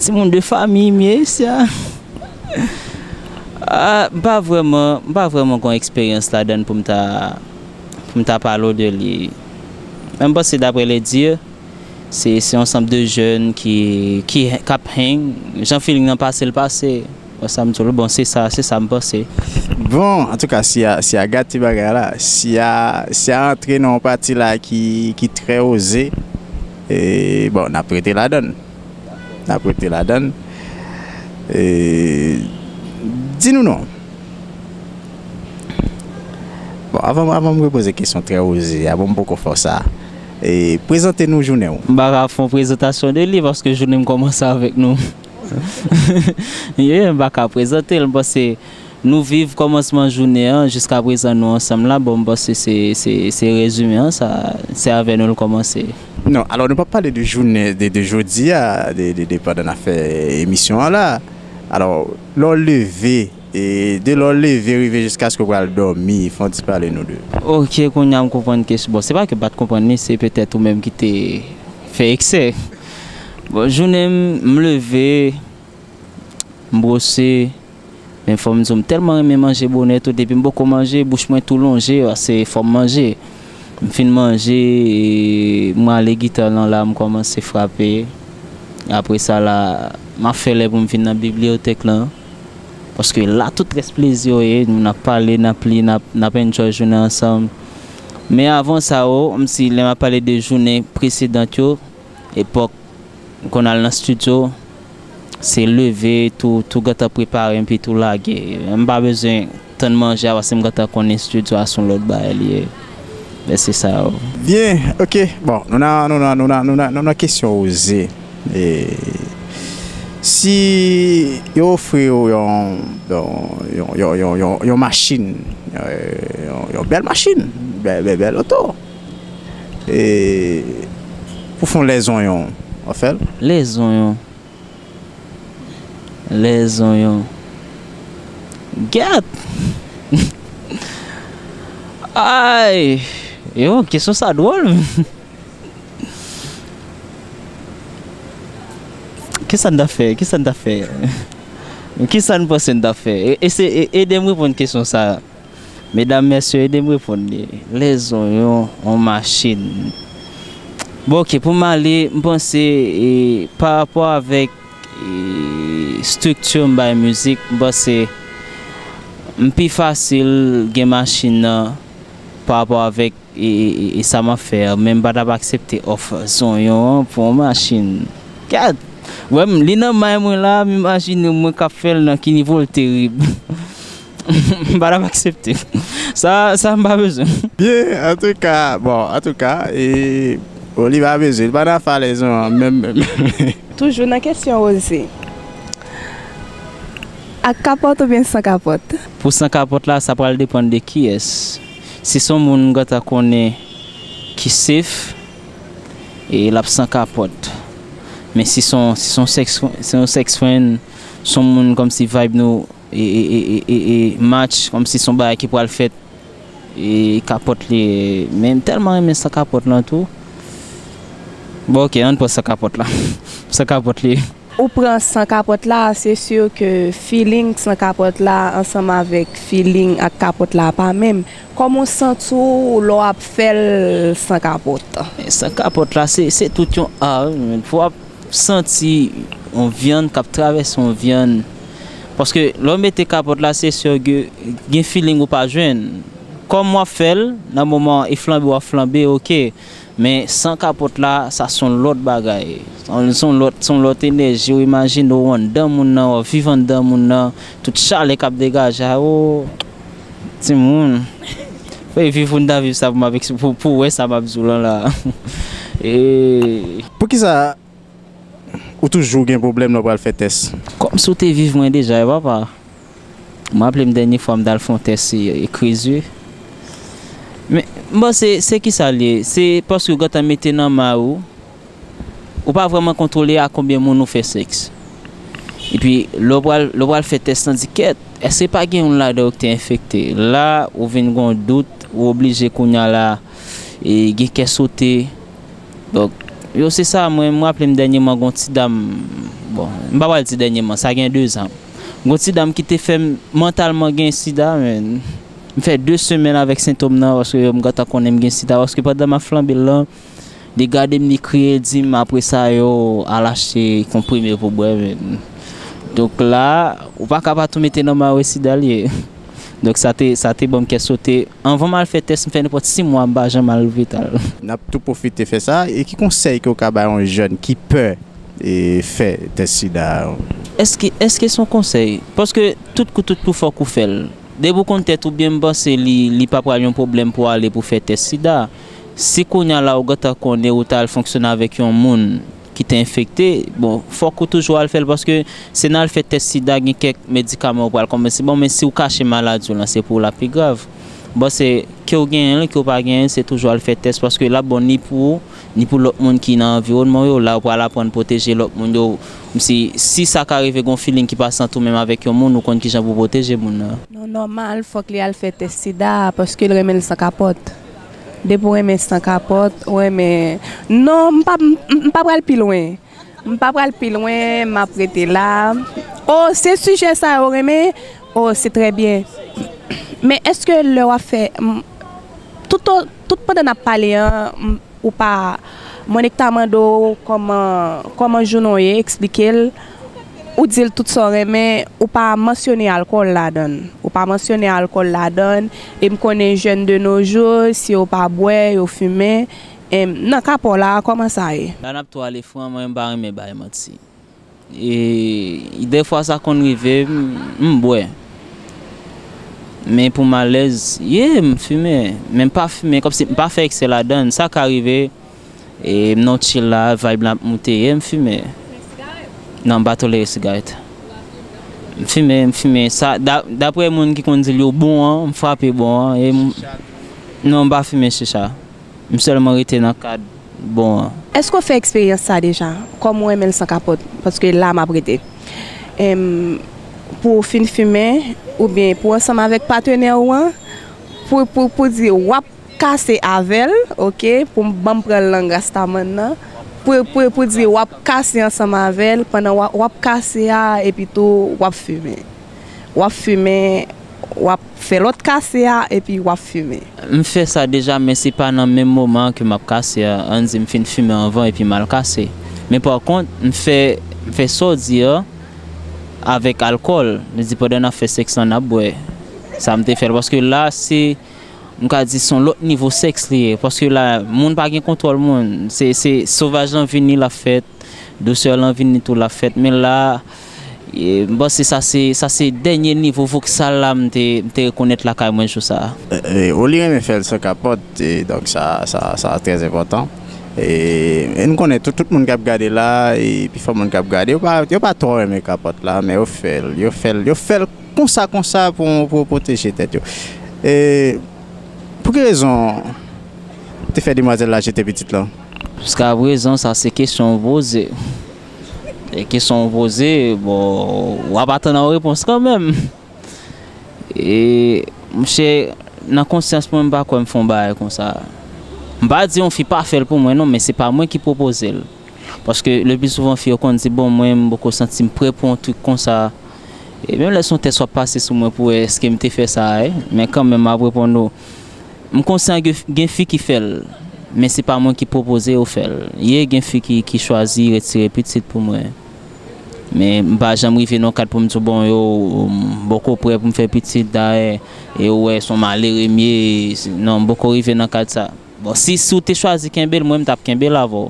Timoun de fanmi m ye, Sia. Ah, m pa vrèman, m pa vrèman gon eksperyans ladan l pou m ta, pou m ta pale w de li. Men m panse, d'après les dires, se, se yon sanm de jèn ki, ki, k ap hang. Jan feeling nan pase, l pase. Bon, sa m di w, bon, se sa, se sa m panse. Bon, antouka, Sia, Sia gate bagay la. Sia, Sia antre nan yon pati la ki, ki trè oze. E, bon, n ap rete ladan l. N ap rete ladan l. E, di nou non. Bon, avan, avan m repoze kesyon trè oze a, bon, m poko fè w sa. E, prezante nou jounen w. M pa ka fè yon prezantasyon de li, paske jounen m kòmanse avèk nou. Yeah, m pa ka prezante l, m panse nou viv kòmansman jounen an, jiskaprezan nou ansanm la, bon, m panse se, se, se rezime an, sa, se avè nou l kòmanse. Non, alò, nou p ap pale de jounen, de, de jodi a, de, de, de pandan n ap fè emisyon an la. Alò, lè w leve, e de lè w leve rive jiskaske w pral dòmi, fè w ti pale nou de. Ok, kounye a m konprann kesyon. Bon, se pa ke m pa t konprann li, se petèt ou menm ki te fè eksè. Bon, jounen m, m leve, m bwose, men fò m di w, m tèlman renmen manje bonè tou, depi m poko manje, bouch mwen tou lonje, paske fò m manje. M fin manje, e, m rale gita lan la, m kòmanse frape. Apre sa la, m ap fè lè pou m vin nan bibliyotèk lan. Paske la tout rès plezi yo ye, n ap pale, n ap li, n ap, n ap enjoy jounen ansanm. Men avan sa, o, m si lè m ap pale de jounen presedan yo, epòk konn al nan estidyo, se leve, tou, tou gentan prepare, epi tou lage. M pa bezwen tann manje a, paske m gentan konnen estidyo a se yon lòt bagay li ye. Men se sa, o. Byen, ok. Bon, nou nan, nou nan, nou nan, nou nan, nou nan kesyon oze. E, si yo ofri w yon, yon, yon, yon, yon, yon, yon machin, yon, yon, yon bèl machin, bèl, bèl, bèl oto, e, pou fè yon lèzonyon, w ap fè l? Lèzonyon. Lèzonyon. Gèt! Ay! Yo, kesyon sa dwòl. Kisa n ta fè? Kisa n ta fè? Kisa n panse n ta fè? E, e se, e, ede m reponn kesyon sa a. Medam, mesye, ede m reponn li. Lèzonyon, yon machin. Bon, ok, pou m ale, m panse, e, pa rapò avèk, e, estrikti m bay mizik, m panse m pi fasil gen machin nan pa rapò avèk e, e, e, e sa m ap fè a, men m pa t ap aksepte òf zonyon an pou yon machin. Gad! Wè m, li nan may mwen la, m imajine mwen k ap fè l nan ki nivo l terib. M pa t ap aksepte. Sa, sa m pa bezwen. Byen, antouka, bon, antouka, e, bon, li pa bezwen, li pa nan afè lèzonyon an, menm, menm. Toujou nan kesyon Rosie. Ak kapòt oubyen san kapòt? Pou san kapòt la, sa pral depann de kiyès. Si se yon moun m gentan konnen ki safe, e l ap san kapòt. Men si se yon, si se yon sex, se yon sex friend, se yon moun kòmsi vibe nou e, e, e, e, e, e match, kòmsi se yon bagay ki pral fèt, e kapòt li, men m tèlman renmen san kapòt lan tou. Bon, ok, ann pran san kapòt la. San kapòt li. Ou pran san kapòt la, se si ke feeling san kapòt la ansanm avèk feeling ak kapòt la pa menm. Kòman w santi w lè w ap fè l san kapòt? San kapòt la, se, se tout yon art, wi, men. Pou w ap santi yon vyann k ap travèse yon vyann. Paske lè w mete kapòt la, se si ke gen feeling ou pa jwenn. Kòm w ap fè l, nan moman e flanbe w ap flanbe, ok. Men san kapòt la, sa se yon lòt bagay. Se yon, se yon lòt, se yon lòt enèji. Ou imajine w anndan moun nan, w ap viv anndan moun nan, tout chalè k ap degaje a, o, timoun. Fò e viv pou n ta viv sa pou m ap eks-, pou, pou w wè sa m ap di w lan la. E poukisa ou toujou gen pwoblèm lè w pral fè tès? Kòmsi w te viv mwen deja, e papa. M raple m dènye fwa m t al fè yon tès e, e kriz, wi. Men, m panse, se kisa l ye? Se paske w gentan mete nan may ou, ou pa vrèman kontwole a konbyen moun ou fè sèks. Epi, lè w pral, lè w pral fè tès lan, di, kèt, èske pa gen youn ladan yo ki te enfekte? La, ou vin gen yon dout, ou oblije kounye a la, e, gen kè sote. Donk, yo, se sa, mwen, m raple m dènyèman, gen yon ti dam, bon, m pa pral di dènyèman, sa gen de zan. Gen yon ti dam ki te fè m mantalman gen sida, men m fè de semèn avèk sentòm nan, paske yo, m gentan konnen m gen sida, paske pandan m ap flanbe l lan, li gade m, li kriye, li di m, apre sa, yo, al achte konprime pou bwè, men. Donk la, ou pa ka pa tou mete nan may ou e sida l ye. Donk sa te, sa te ban m kè sote. Anvan m al fè tès, m fè nenpòt sis mwa m pa janm al lopital. N ap tou pwofite fè sa. E ki konsèy ke w ka bay yon jèn ki pè, e, fè tès sida a? Èske, èske se yon konsèy? Paske tout kou, tout kou, fòk ou fè l. Depi w konn tèt ou byen, m panse li, li pa pral yon pwoblèm pou w ale pou fè tès sida. Si kounye a la ou gentan konnen ou t al fonksyone avèk yon moun ki te enfekte, bon, fòk ou toujou al fè l, paske se nan al fè tès sida, gen kèk medikaman ou pral kòmanse ba w, men si w kache maladi w lan, se pou w l ap pi grav. Bon, se ke w genyen l, ke w pa genyen l, se toujou al fè tès, paske l ap bon ni pou ou, ni pou lòt moun ki nan anviwònman w yo. La, ou pral aprann pwoteje lòt moun yo. Si, si sa ka rive gen yon feeling ki pa santi w menm avèk yon moun, ou konn kijan pou w pwoteje moun nan. Non, nòmal, fòk li al fè tès sida, paske l renmen l san kapòt. Depi w renmen san kapòt, ou renmen, non, m pa, m, m pa pral pi lwen. M pa pral pi lwen, m ap rete la. O, se sijè sa yo renmen? O, se trè byen. Men èske lè w ap fè, m, tout, tout pandan n ap pale an, m, ou pa, mwen nik ta mande w kòman, kòman jounen w ye, eksplike l. ou di l tout sa w renmen, ou pa mansyone alkòl ladan l. Ou pa mansyone alkòl ladan l. E m konnen jèn de nos jours, si yo pa bwè, yo fimen, em, nan ka pa w la, kòman sa ye? La n ap tou ale fran, mwen m pa renmen bay manti. E dèfwa sa konn rive, m, m bwè. Men pou m alèz, ye, m fimen. Men m pa fimen, kòmsi m pa fè eksè ladan l. Sa ka rive, e m nan chill la, vibe la ap moute, ye, m fimen. Non, m pa tolere sigarèt. M fimen, m fimen. Sa, da-, daprè moun ki konn di l yo bon an, m frape bon an, e m, non, m pa fimen chicha. M sèlman rete nan kad bon an. Èske w fè eksperyans sa deja? Kòm ou renmen l san kapòt, paske la m ap rete. Em, pou w fin fimen, oubyen pou w ansanm avèk patnè w an, pou, pou, pou di w ap kase avè l, oke, pou m, ban m pran lang rastaman nan, pou, pou, pou di w ap kase ansanm avè l, pandan w ap, w ap kase a, epi tou w ap fimen. W ap fimen, w ap fè lòt kase a, epi w ap fimen. M fè sa deja, men se pa nan menm moman ke m ap kase a. Ann di m fin fimen anvan epi m al kase. Men pa kont, m fè, m fè sa w di a avèk alkòl. M di pandan n ap fè sèks lan, n ap bwè. Sa m te fè l, paske la, se, m ka di, se yon lòt nivo sèks li ye. Paske la, moun pa gen kontwòl moun. Se, se sovaj lan vini, l ap fèt. Dousè lan vini tou, l ap fèt. Men la, e, m panse sa se, sa se dènye nivo voksal la m te, m te rekonèt lakay mwen jou sa a. E, e, ou li renmen fè l san kapòt, e, donk sa, sa, sa trè enpòtan. E, e n konnen tout, tout moun k ap gade la, e pifò moun k ap gade, yo pa, yo pa twò renmen kapòt la, men yo fè l, yo fè l, yo fè l konsa, konsa pou, pou pwoteje tèt yo. E, pou ki rezon ou te fè demwazèl la jete pitit lan? Jiskaprezan, sa se kesyon w poze. E kesyon w poze, bon, w ap atann yon repons kanmenm. E, monchè, nan konsyans mwen, m pa kwè m fè yon bagay konsa. M pa di yon fi pa fè l pou mwen, non, men se pa mwen ki pwopoze l. Paske le pli souvan, fi yo konn di, bon, mwen, m poko santi m prè pou yon trik konsa. E menm lè se yon tès w ap pase sou mwen pou wè èske m te fè sa a, e, men kanmenm, m ap reponn ou. M konsyan gen, gen fi ki fè l, men se pa mwen ki pwopoze yo fè l. Ye, gen fi ki, ki chwazi retire pitit pou mwen. Men m pa janm rive nan kad pou m di, bon, yo, m poko prè pou m fè pitit, dayè, e ou wè, se yon malere m ye, non, m poko rive nan kad sa. Bon, si, si w te chwazi kenbe l, mwen, m t ap kenbe l avè w.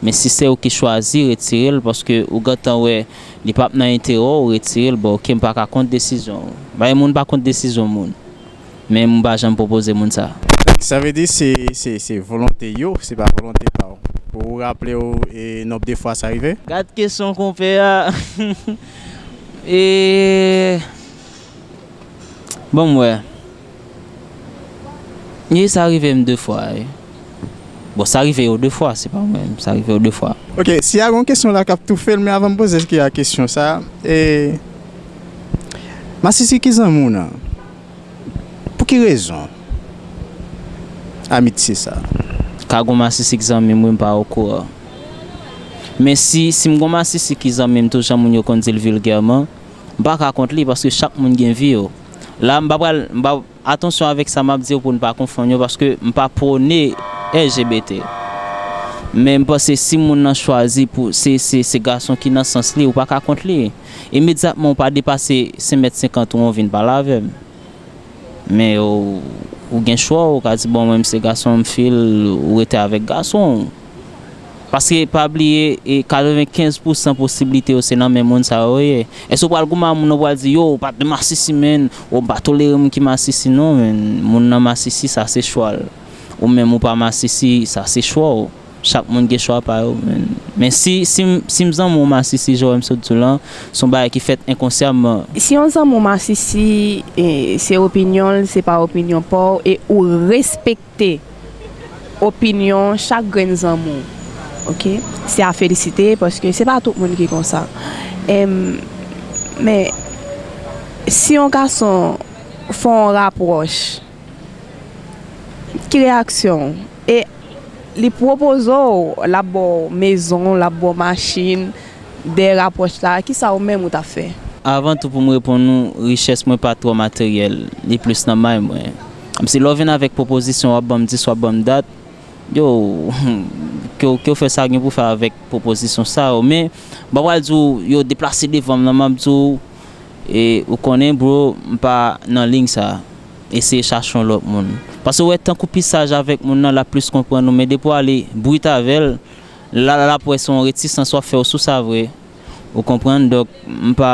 Men si se ou ki chwazi retire l, paske ou gentan wè li p ap nan enterè w, retire l, bon, oke, m pa ka kont desizyon w. Bay moun pa kont desizyon moun. Men m pa janm pwopoze moun sa. Sa vle di se, se, se volonte yo, se pa volonte pa w. Pou ou raple w, e, nonb de fwa sa rive? Gad kesyon konpè a. E, bon, m wè. Ye, sa rive m de fwa, wi. Bon, sa rive yo de fwa, se pa mwen, sa rive yo de fwa. Ok, si a gon kesyon la k ap toufe l, men avan m poze ki a kesyon sa, e, masisi ki zanmi w nan? Pou ki rezon amitye sa? Ka gon masisi ki zanmi m, wi, m pa okouran. Men si, si m gon masisi ki zanmi m tou, jan moun yo konn di l vilgèman, m pa ka kont li, paske chak moun gen vi yo. La, m pa pral, m pa, atansyon avèk sa m ap di yo pou n pa konfonn yo, paske m pa pwone L G B T. Men m panse si moun nan chwazi pou se, se, se gason ki nan sans li, ou pa ka kont li. Imedyatman ou pa depase senk mèt senkant ou, ou vin pale avè m. Men ou, ou gen chwa, ou ka di, bon, mwen, m se gason, m fil, ou rete avèk gason w. Paske pa bliye, e, katrevenkenz pousan posiblite yo se nan men moun sa yo ye. Èske w pral goumen a moun nan, w pral di, yo, ou pa t masisi, menn, ou pa tolere moun ki masisi? Non, menn, moun nan masisi, sa se chwa l. Ou menm ou pa masisi, sa se chwa w. Chak moun gen chwa pa yo, menn. Men si, si m, si m zanmi w masisi, jan w wè m sot di w lan, se yon bagay ki fèt enkonsyaman. Si yon zanmi w masisi, e, se opinyon l, se pa opinyon pa w, e ou respekte opinyon chak grenn zanmi w, oke? Se a felisite, paske se pa tout moun ki konsa. Em, men, si yon gason fè yon rapwòch, ki reyaksyon w? E li pwopoze w, l ap ba w mezon, l ap ba w machin, dèyè rapwòch la, kisa ou menm ou t ap fè? Avan tou, pou m reponn ou, richès mwen pa twò materyèl, li plis nan may mwen. Kòmsi lè w vin avèk pwopozisyon, w ap ban m dis, w ap ban m dat, yo, ke w, ke w fè sa gen pou fè avèk pwopozisyon sa yo. Men, m pa pral di w yo deplase devan m nan, m ap di w, e, ou konnen, bro, m pa nan liy sa. Eseye chache yon lòt moun. Paske w wè, tankou pisaj avèk moun nan, l ap plis konprann ou, men depi w ale brit avè l, la, l ap wè se yon retisans w ap fè w sou sa vre. Ou konprann? Donk, m pa,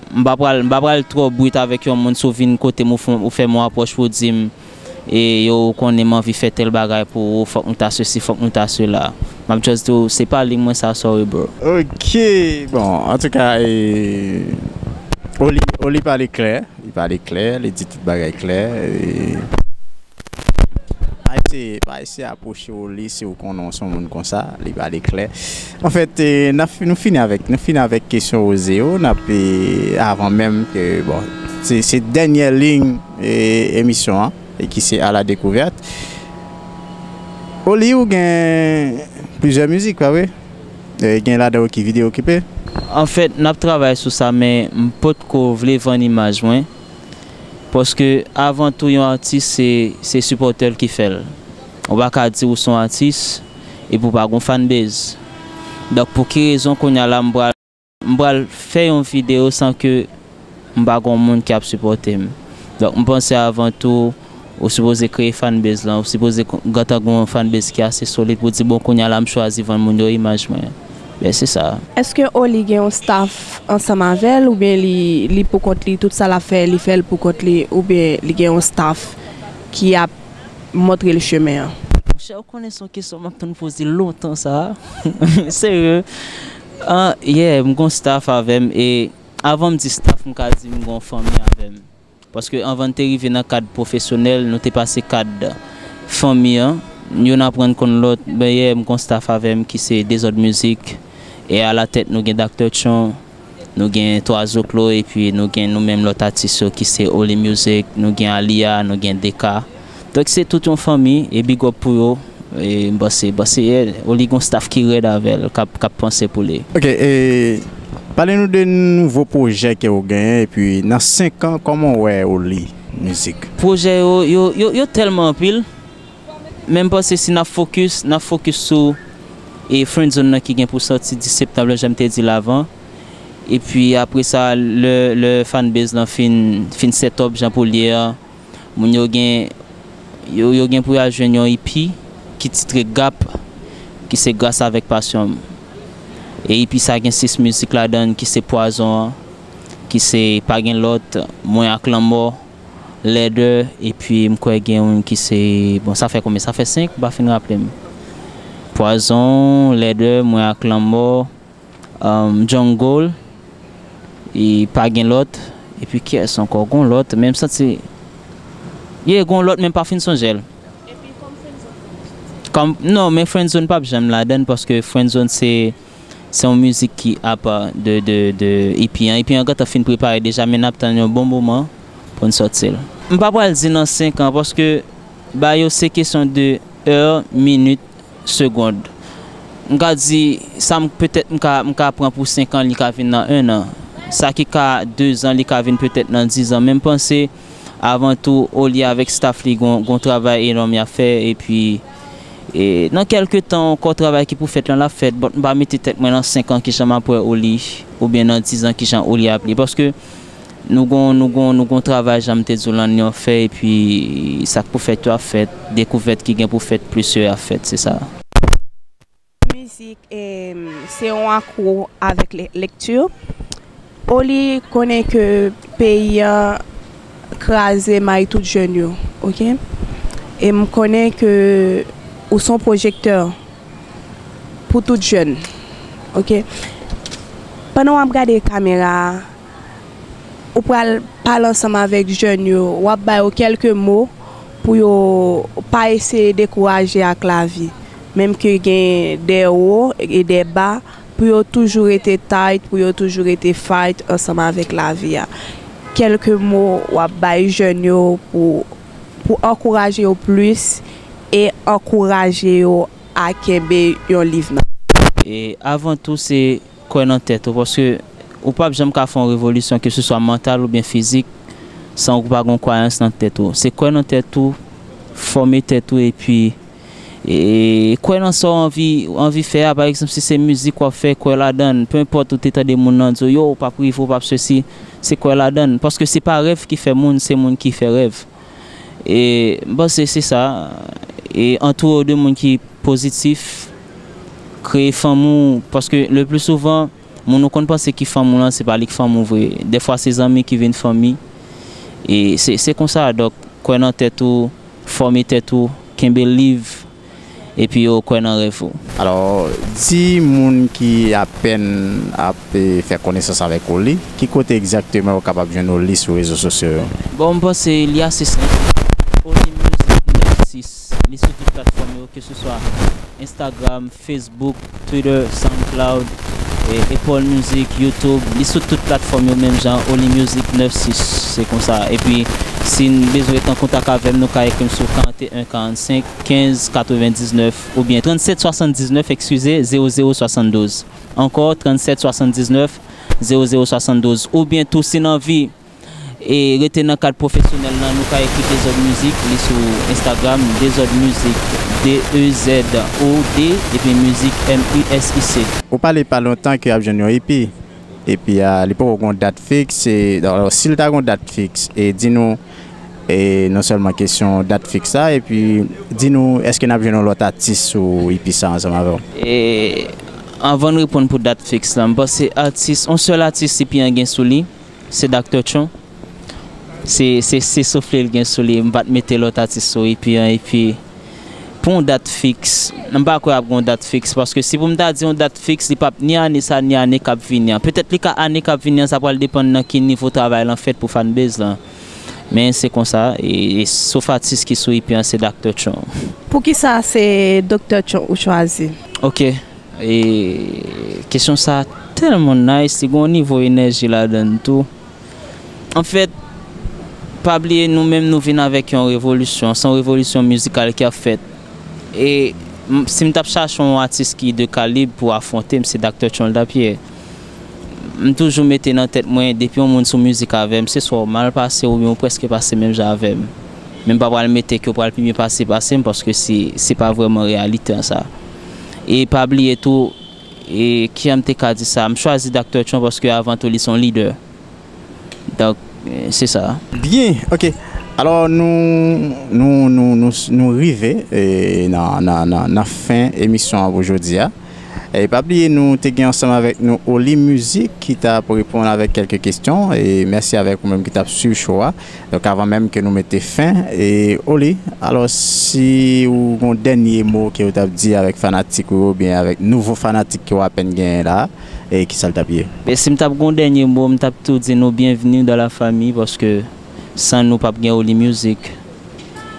m pa pral, m pa pral twò brit avèk yon moun si w vin kote m, ou fè, ou fè m yon apwòch pou w di m, e yo, ou konnen m anvi fè tèl bagay pou ou, fòk nou ta sesi, fòk nou ta sela. M ap just di w, se pa liy mwen sa, sorry, bro. Ok, bon, antouka, e, Oli, Oli pale klè, li pale klè, li di tout bagay klè, e, pa eseye, pa eseye apwoche Oli si w konnen w se yon moun konsa, li pale klè. Anfèt, e, n ap fi-, nou fini avèk, nou fini avèk kesyon Oze yo, n ap, e, avan menm ke, bon, se, se dènyè liy, e, emisyon an, e ki se A la découverte. Oli, ou gen plizyè mizik, pa vre? E, gen ladan yo ki videyo okipe? Anfèt, n ap travay sou sa, men m potko vle vann imaj mwen. Paske avan tou, yon atis, se, se sipòtè l ki fè l. Ou pa ka di ou se yon atis epi w pa gon fanbase. Donk, pou ki rezon kounye a la m pral, m pral fè yon videyo san ke m pa gon moun ki ap sipòte m? Donk, m panse avan tou, ou sipoze kreye fanbase lan, ou sipoze ko-, gentan gon fanbase ki ase solid pou di, bon, kounye a la, m chwazi vann moun yo imaj mwen. Ben, se sa. Èske Oli gen yon staff ansanm avè l, oubyen li, li pou kont li, tout sa l ap fè, li fè l pou kont li, oubyen li gen yon staff ki ap montre l chemen an? Monchè, ou konnen se yon kesyon m ap tann poze lontan sa. Serye. Ah, yeah, m gon staff avè m, e avan m di staff, m ka di m gon fanmi avè m. Paske anvan n te rive nan kad pwofesyonèl, nou te pase kad fanmi an. Youn aprann konn lòt. Ben, yeah, m gon staff avè m ki se Dezòd Mizik. E alatèt, nou gen Doctor Tchon, nou gen Twa Zoklo, epi nou gen nou menm lòt atis yo ki se Oli Music, nou gen Alia, nou gen Deka. Donk, se tout yon fanmi, e big up pou yo. E m panse, m panse, yeah, Oli gon staff ki rèd avè l, k ap, k ap panse pou li. Ok, e pale nou de nouvo pwojè ke w genyen, epi nan senk an, kòman w wè Oli Music? Pwojè yo, yo, yo, yo tèlman anpil, men m panse si n ap fokis, n ap fokis sou, e, Friendzone nan ki gen pou sòti dis septanm lan, jan m te di l avan. Epi apre sa, lè, lè fanbase lan fin, fin set up jan pou l ye a, moun yo gen, yo, yo gen pou y al jwenn yon E P ki titre Gap, ki se Gras avèk Pasyon m. E E P sa gen sis mizik ladan l, ki se Pwazon an, ki se Pa Gen Lòt, Mwen ak Lanmò, Lèdè, epi m kwè gen youn ki se, bon, sa fè konbyen? Sa fè senk, m pa fin raple m. Pwazon, Lèdè, Mwen ak Lanmò, um, Jungle, e Pa Gen Lòt, epi kiyès ankò? Gon lòt, men m santi, yeah, gon lòt, men m pa fin sonje l. Kòm, non, men Friendzone p ap janm ladan l, paske Friendzone se, se yon mizik ki apa de, de, de E P an. E P an gentan fin prepare deja, men n ap tann yon bon moman pou n sòti l. M pa pral di nan senk an, paske bagay yo se kesyon de è, minit, segond. M ka di, sa m, petèt m ka, m ka pran pou senk an, li ka vin nan en an. Sa ki ka de zan, li ka vin petèt nan diz an. Men m panse, avan tou, Oli avèk staff li gon, gon travay enòm y ap fè, epi, e, nan kèlke tan ankò, travay ki pou fèt lan, l ap fèt. But m pa mete tèt mwen nan senk an kijan m ap wè Oli, oubyen nan diz an kijan Oli ap ye. Paske nou gon, nou gon, nou gon travay, jan m te di w lan, nou fè, epi sa k pou fèt yo ap fèt, dekouvèt ki gen pou fèt plis yo ap fèt, se sa. Mizik, em, se yon akwo avèk le-, lekti. Oli konnen ke peyi an kraze may tout jèn yo, oke? E m konnen ke ou se yon pwojektè pou tout jèn, oke? Pandan w ap gade kamera a, ou pral pale ansanm avèk jèn yo, w ap ba yo kèlke mo pou yo pa eseye dekouraje ak lavi. Menm ke gen de wo e de ba, pou yo toujou rete tight, pou yo toujou rete fight ansanm avèk lavi a. Kèlke mo w ap bay jèn yo pou, pou ankouraje yo plis e ankouraje yo a kenbe yon liv nan. E avan tou, se kwè nan tèt ou, paske ou p ap janm ka fè yon revolisyon, keseswa mantal oubyen fizik, san ou pa gen kwayans nan tèt ou. Se kwè nan tèt ou, fòme tèt ou, epi, E kwè nan sa w anvi, anvi fè a, pa egzanp, si se mizik w ap fè, kwè ladan l. Pe enpòt ou te tande moun nan di w, yo, w p ap rive, w p ap sesi, se kwè ladan l. Paske se pa rèv ki fè moun, se moun ki fè rèv. E m panse se sa. E antoure w de moun ki pozitif, kreye fanmi w, paske le pli souvan, moun ou konn panse ki fanmi w lan, se pa li k fanmi w vre. Dèfwa, se zanmi ki vin fanmi. E se, se konsa, donk, kwè nan tèt ou, fòme tèt ou, kenbe liv, epi yo kwè nan rèv ou. Alò, di moun ki apèn ap, e, fè konesans avèk Oli, ki kote egzakteman yo kapab jwenn Oli sou rezo sosyo yo? Bon, m panse li ase senp. Oli Music nèf sis. Li sou tout platfòm yo, keseswa Instagram, Facebook, Twitter, SoundCloud, e Apple Music, YouTube. Li sou tout platfòm yo menm jan, Oli Music nèf sis. Se konsa. Epi, si n bezwen ret an kontak avè m, nou ka ekri m sou karannteyen karannsenk kenz katrevendiznèf oubyen trannsèt swasanndiznèf, eskize, zewo zewo swasanndouz. Ankò, trannsèt swasanndiznèf, zewo zewo swasanndouz. Oubyen tou, si n anvi e rete nan kad pwofesyonèl lan, nou ka ekri Dezòd Mizik, li sou Instagram, Dezòd Mizik, D E Z O D, epi Mizik, M I S I C. Ou pale pa lontan ke y ap jwenn yon E P. Epi, a, li poko gon dat fiks, e, alò, si l ta gon dat fiks, e di nou, e non sèlman kesyon dat fiks la, epi di nou, èske n ap jwenn yon lòt atis sou E P sa ansanm avè w? E anvan n reponn pou dat fiks la, m panse atis, yon sèl atis E P an gen sou li, se Doctor Tron. Se, se, se soufle l gen sou li, m pa t mete lòt atis sou E P an, epi pou yon dat fiks, m pa kwè ap gen yon dat fiks, paske si pou m ta di yon dat fiks, li p ap ni ane sa, ni ane k ap vini an. Petèt li ka ane k ap vini an, sa pral depann nan ki nivo travay lan fèt pou fanbase lan. Men se konsa, e, e sof atis ki sou E P an, se Doctor Tron. Poukisa se Doctor Tron ou chwazi? Ok, e kesyon sa tèlman nice, li gen yon nivo enèji ladan l tou. Anfèt, pa bliye, nou menm nou vin avèk yon revolisyon, se yon revolisyon mizikal ki ap fèt. E m, si m t ap chache yon atis ki de kalib pou afwonte m, se Doctor Tron l t ap ye. M toujou mete nan tèt mwen, depi yon moun sou mizik avè m, se swa w mal pase oubyen w prèske pase menm jan avè m. Men m pa pral mete ke w pral pi byen pase pase m, paske se, se pa vrèman reyalite an sa. E pa bliye tou, e kijan m te ka di sa, m chwazi Doctor Tron paske avan tou li se yon lidè. Donk, e, se sa. Byen, ok. Alò, nou, nou, nou, nou, nou rive, e, nan, nan, nan, nan fen emisyon an pou jodi a. E pa bliye, nou te gen ansanm avèk nou Oli Music ki t ap reponn avèk kèlke kesyon. E mèsi avèk ou menm ki t ap swiv show a. Donk, avan menm ke nou mete fen, e Oli, alò, si ou gon dènye mo ke ou t ap di avèk fanatik ou yo, oubyen avèk nouvo fanatik ke w apèn genyen la, e kisa l t ap ye? E si m t ap gon dènye mo, m t ap tou di nou bienvenue dans la famille, paske san nou p ap gen Oli Music.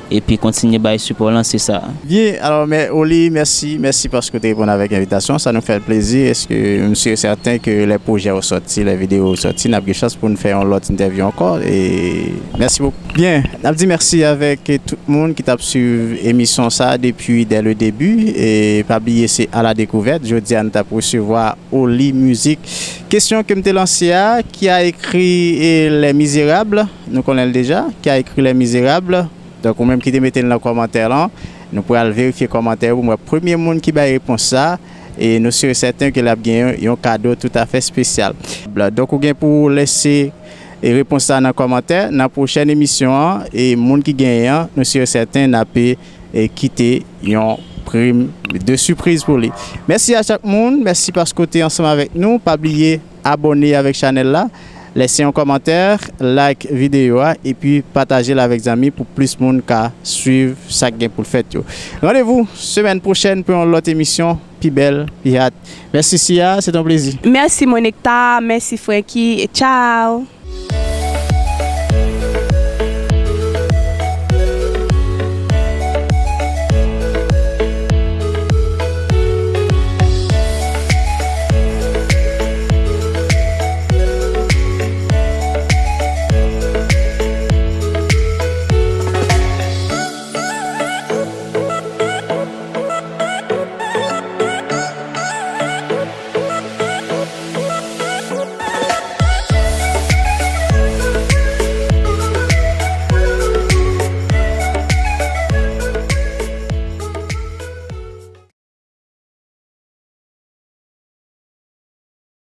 Epi kontinye bay sipò lan, se sa. Byen, alò, men Oli, mèsi, mèsi paske w te reponn avèk envitasyon, sa nou fè l plezi, èske m si e sèten ke lè pwojè yo sòti, lè videyo yo sòti, n ap gen chans pou n fè yon lòt entèvyou ankò, e mèsi bokou. Byen, n ap di mèsi avèk tout moun ki t ap swiv emisyon sa depi dès le début, e pa bliye se à la découverte, jodi a nou t ap resevwa Oli Music. Kesyon ke m te lanse a, qui a écrit, e, Les Misérables? Nou konnen l deja, qui a écrit Les Misérables? Donk, ou menm ki te mete l nan kòmantè lan, nou pral verifye kòmantè yo pou m wè premye moun ki bay repons sa, e nou si e sèten ke l ap gen yon kado toutafè espesyal. Donk, ou gen pou w lese, e, repons sa nan kòmantè. Nan pwochèn emisyon an, e moun ki genyen an, nou si e sèten n ap, e, kite yon prim de sipriz pou li. Mèsi a chak moun, mèsi paske w te ansanm avèk nou. Pa bliye abòne avèk chanèl la, lese yon kòmantè, like videyo a, epi pataje l avèk zanmi pou plis moun ka swiv sa k gen pou l fèt yo. Randevou semèn pwochèn pou yon lòt emisyon, pi bèl, pi hot. Mèsi Siya, se t on plezi. Mèsi Monekta, mèsi Franky, e tchao!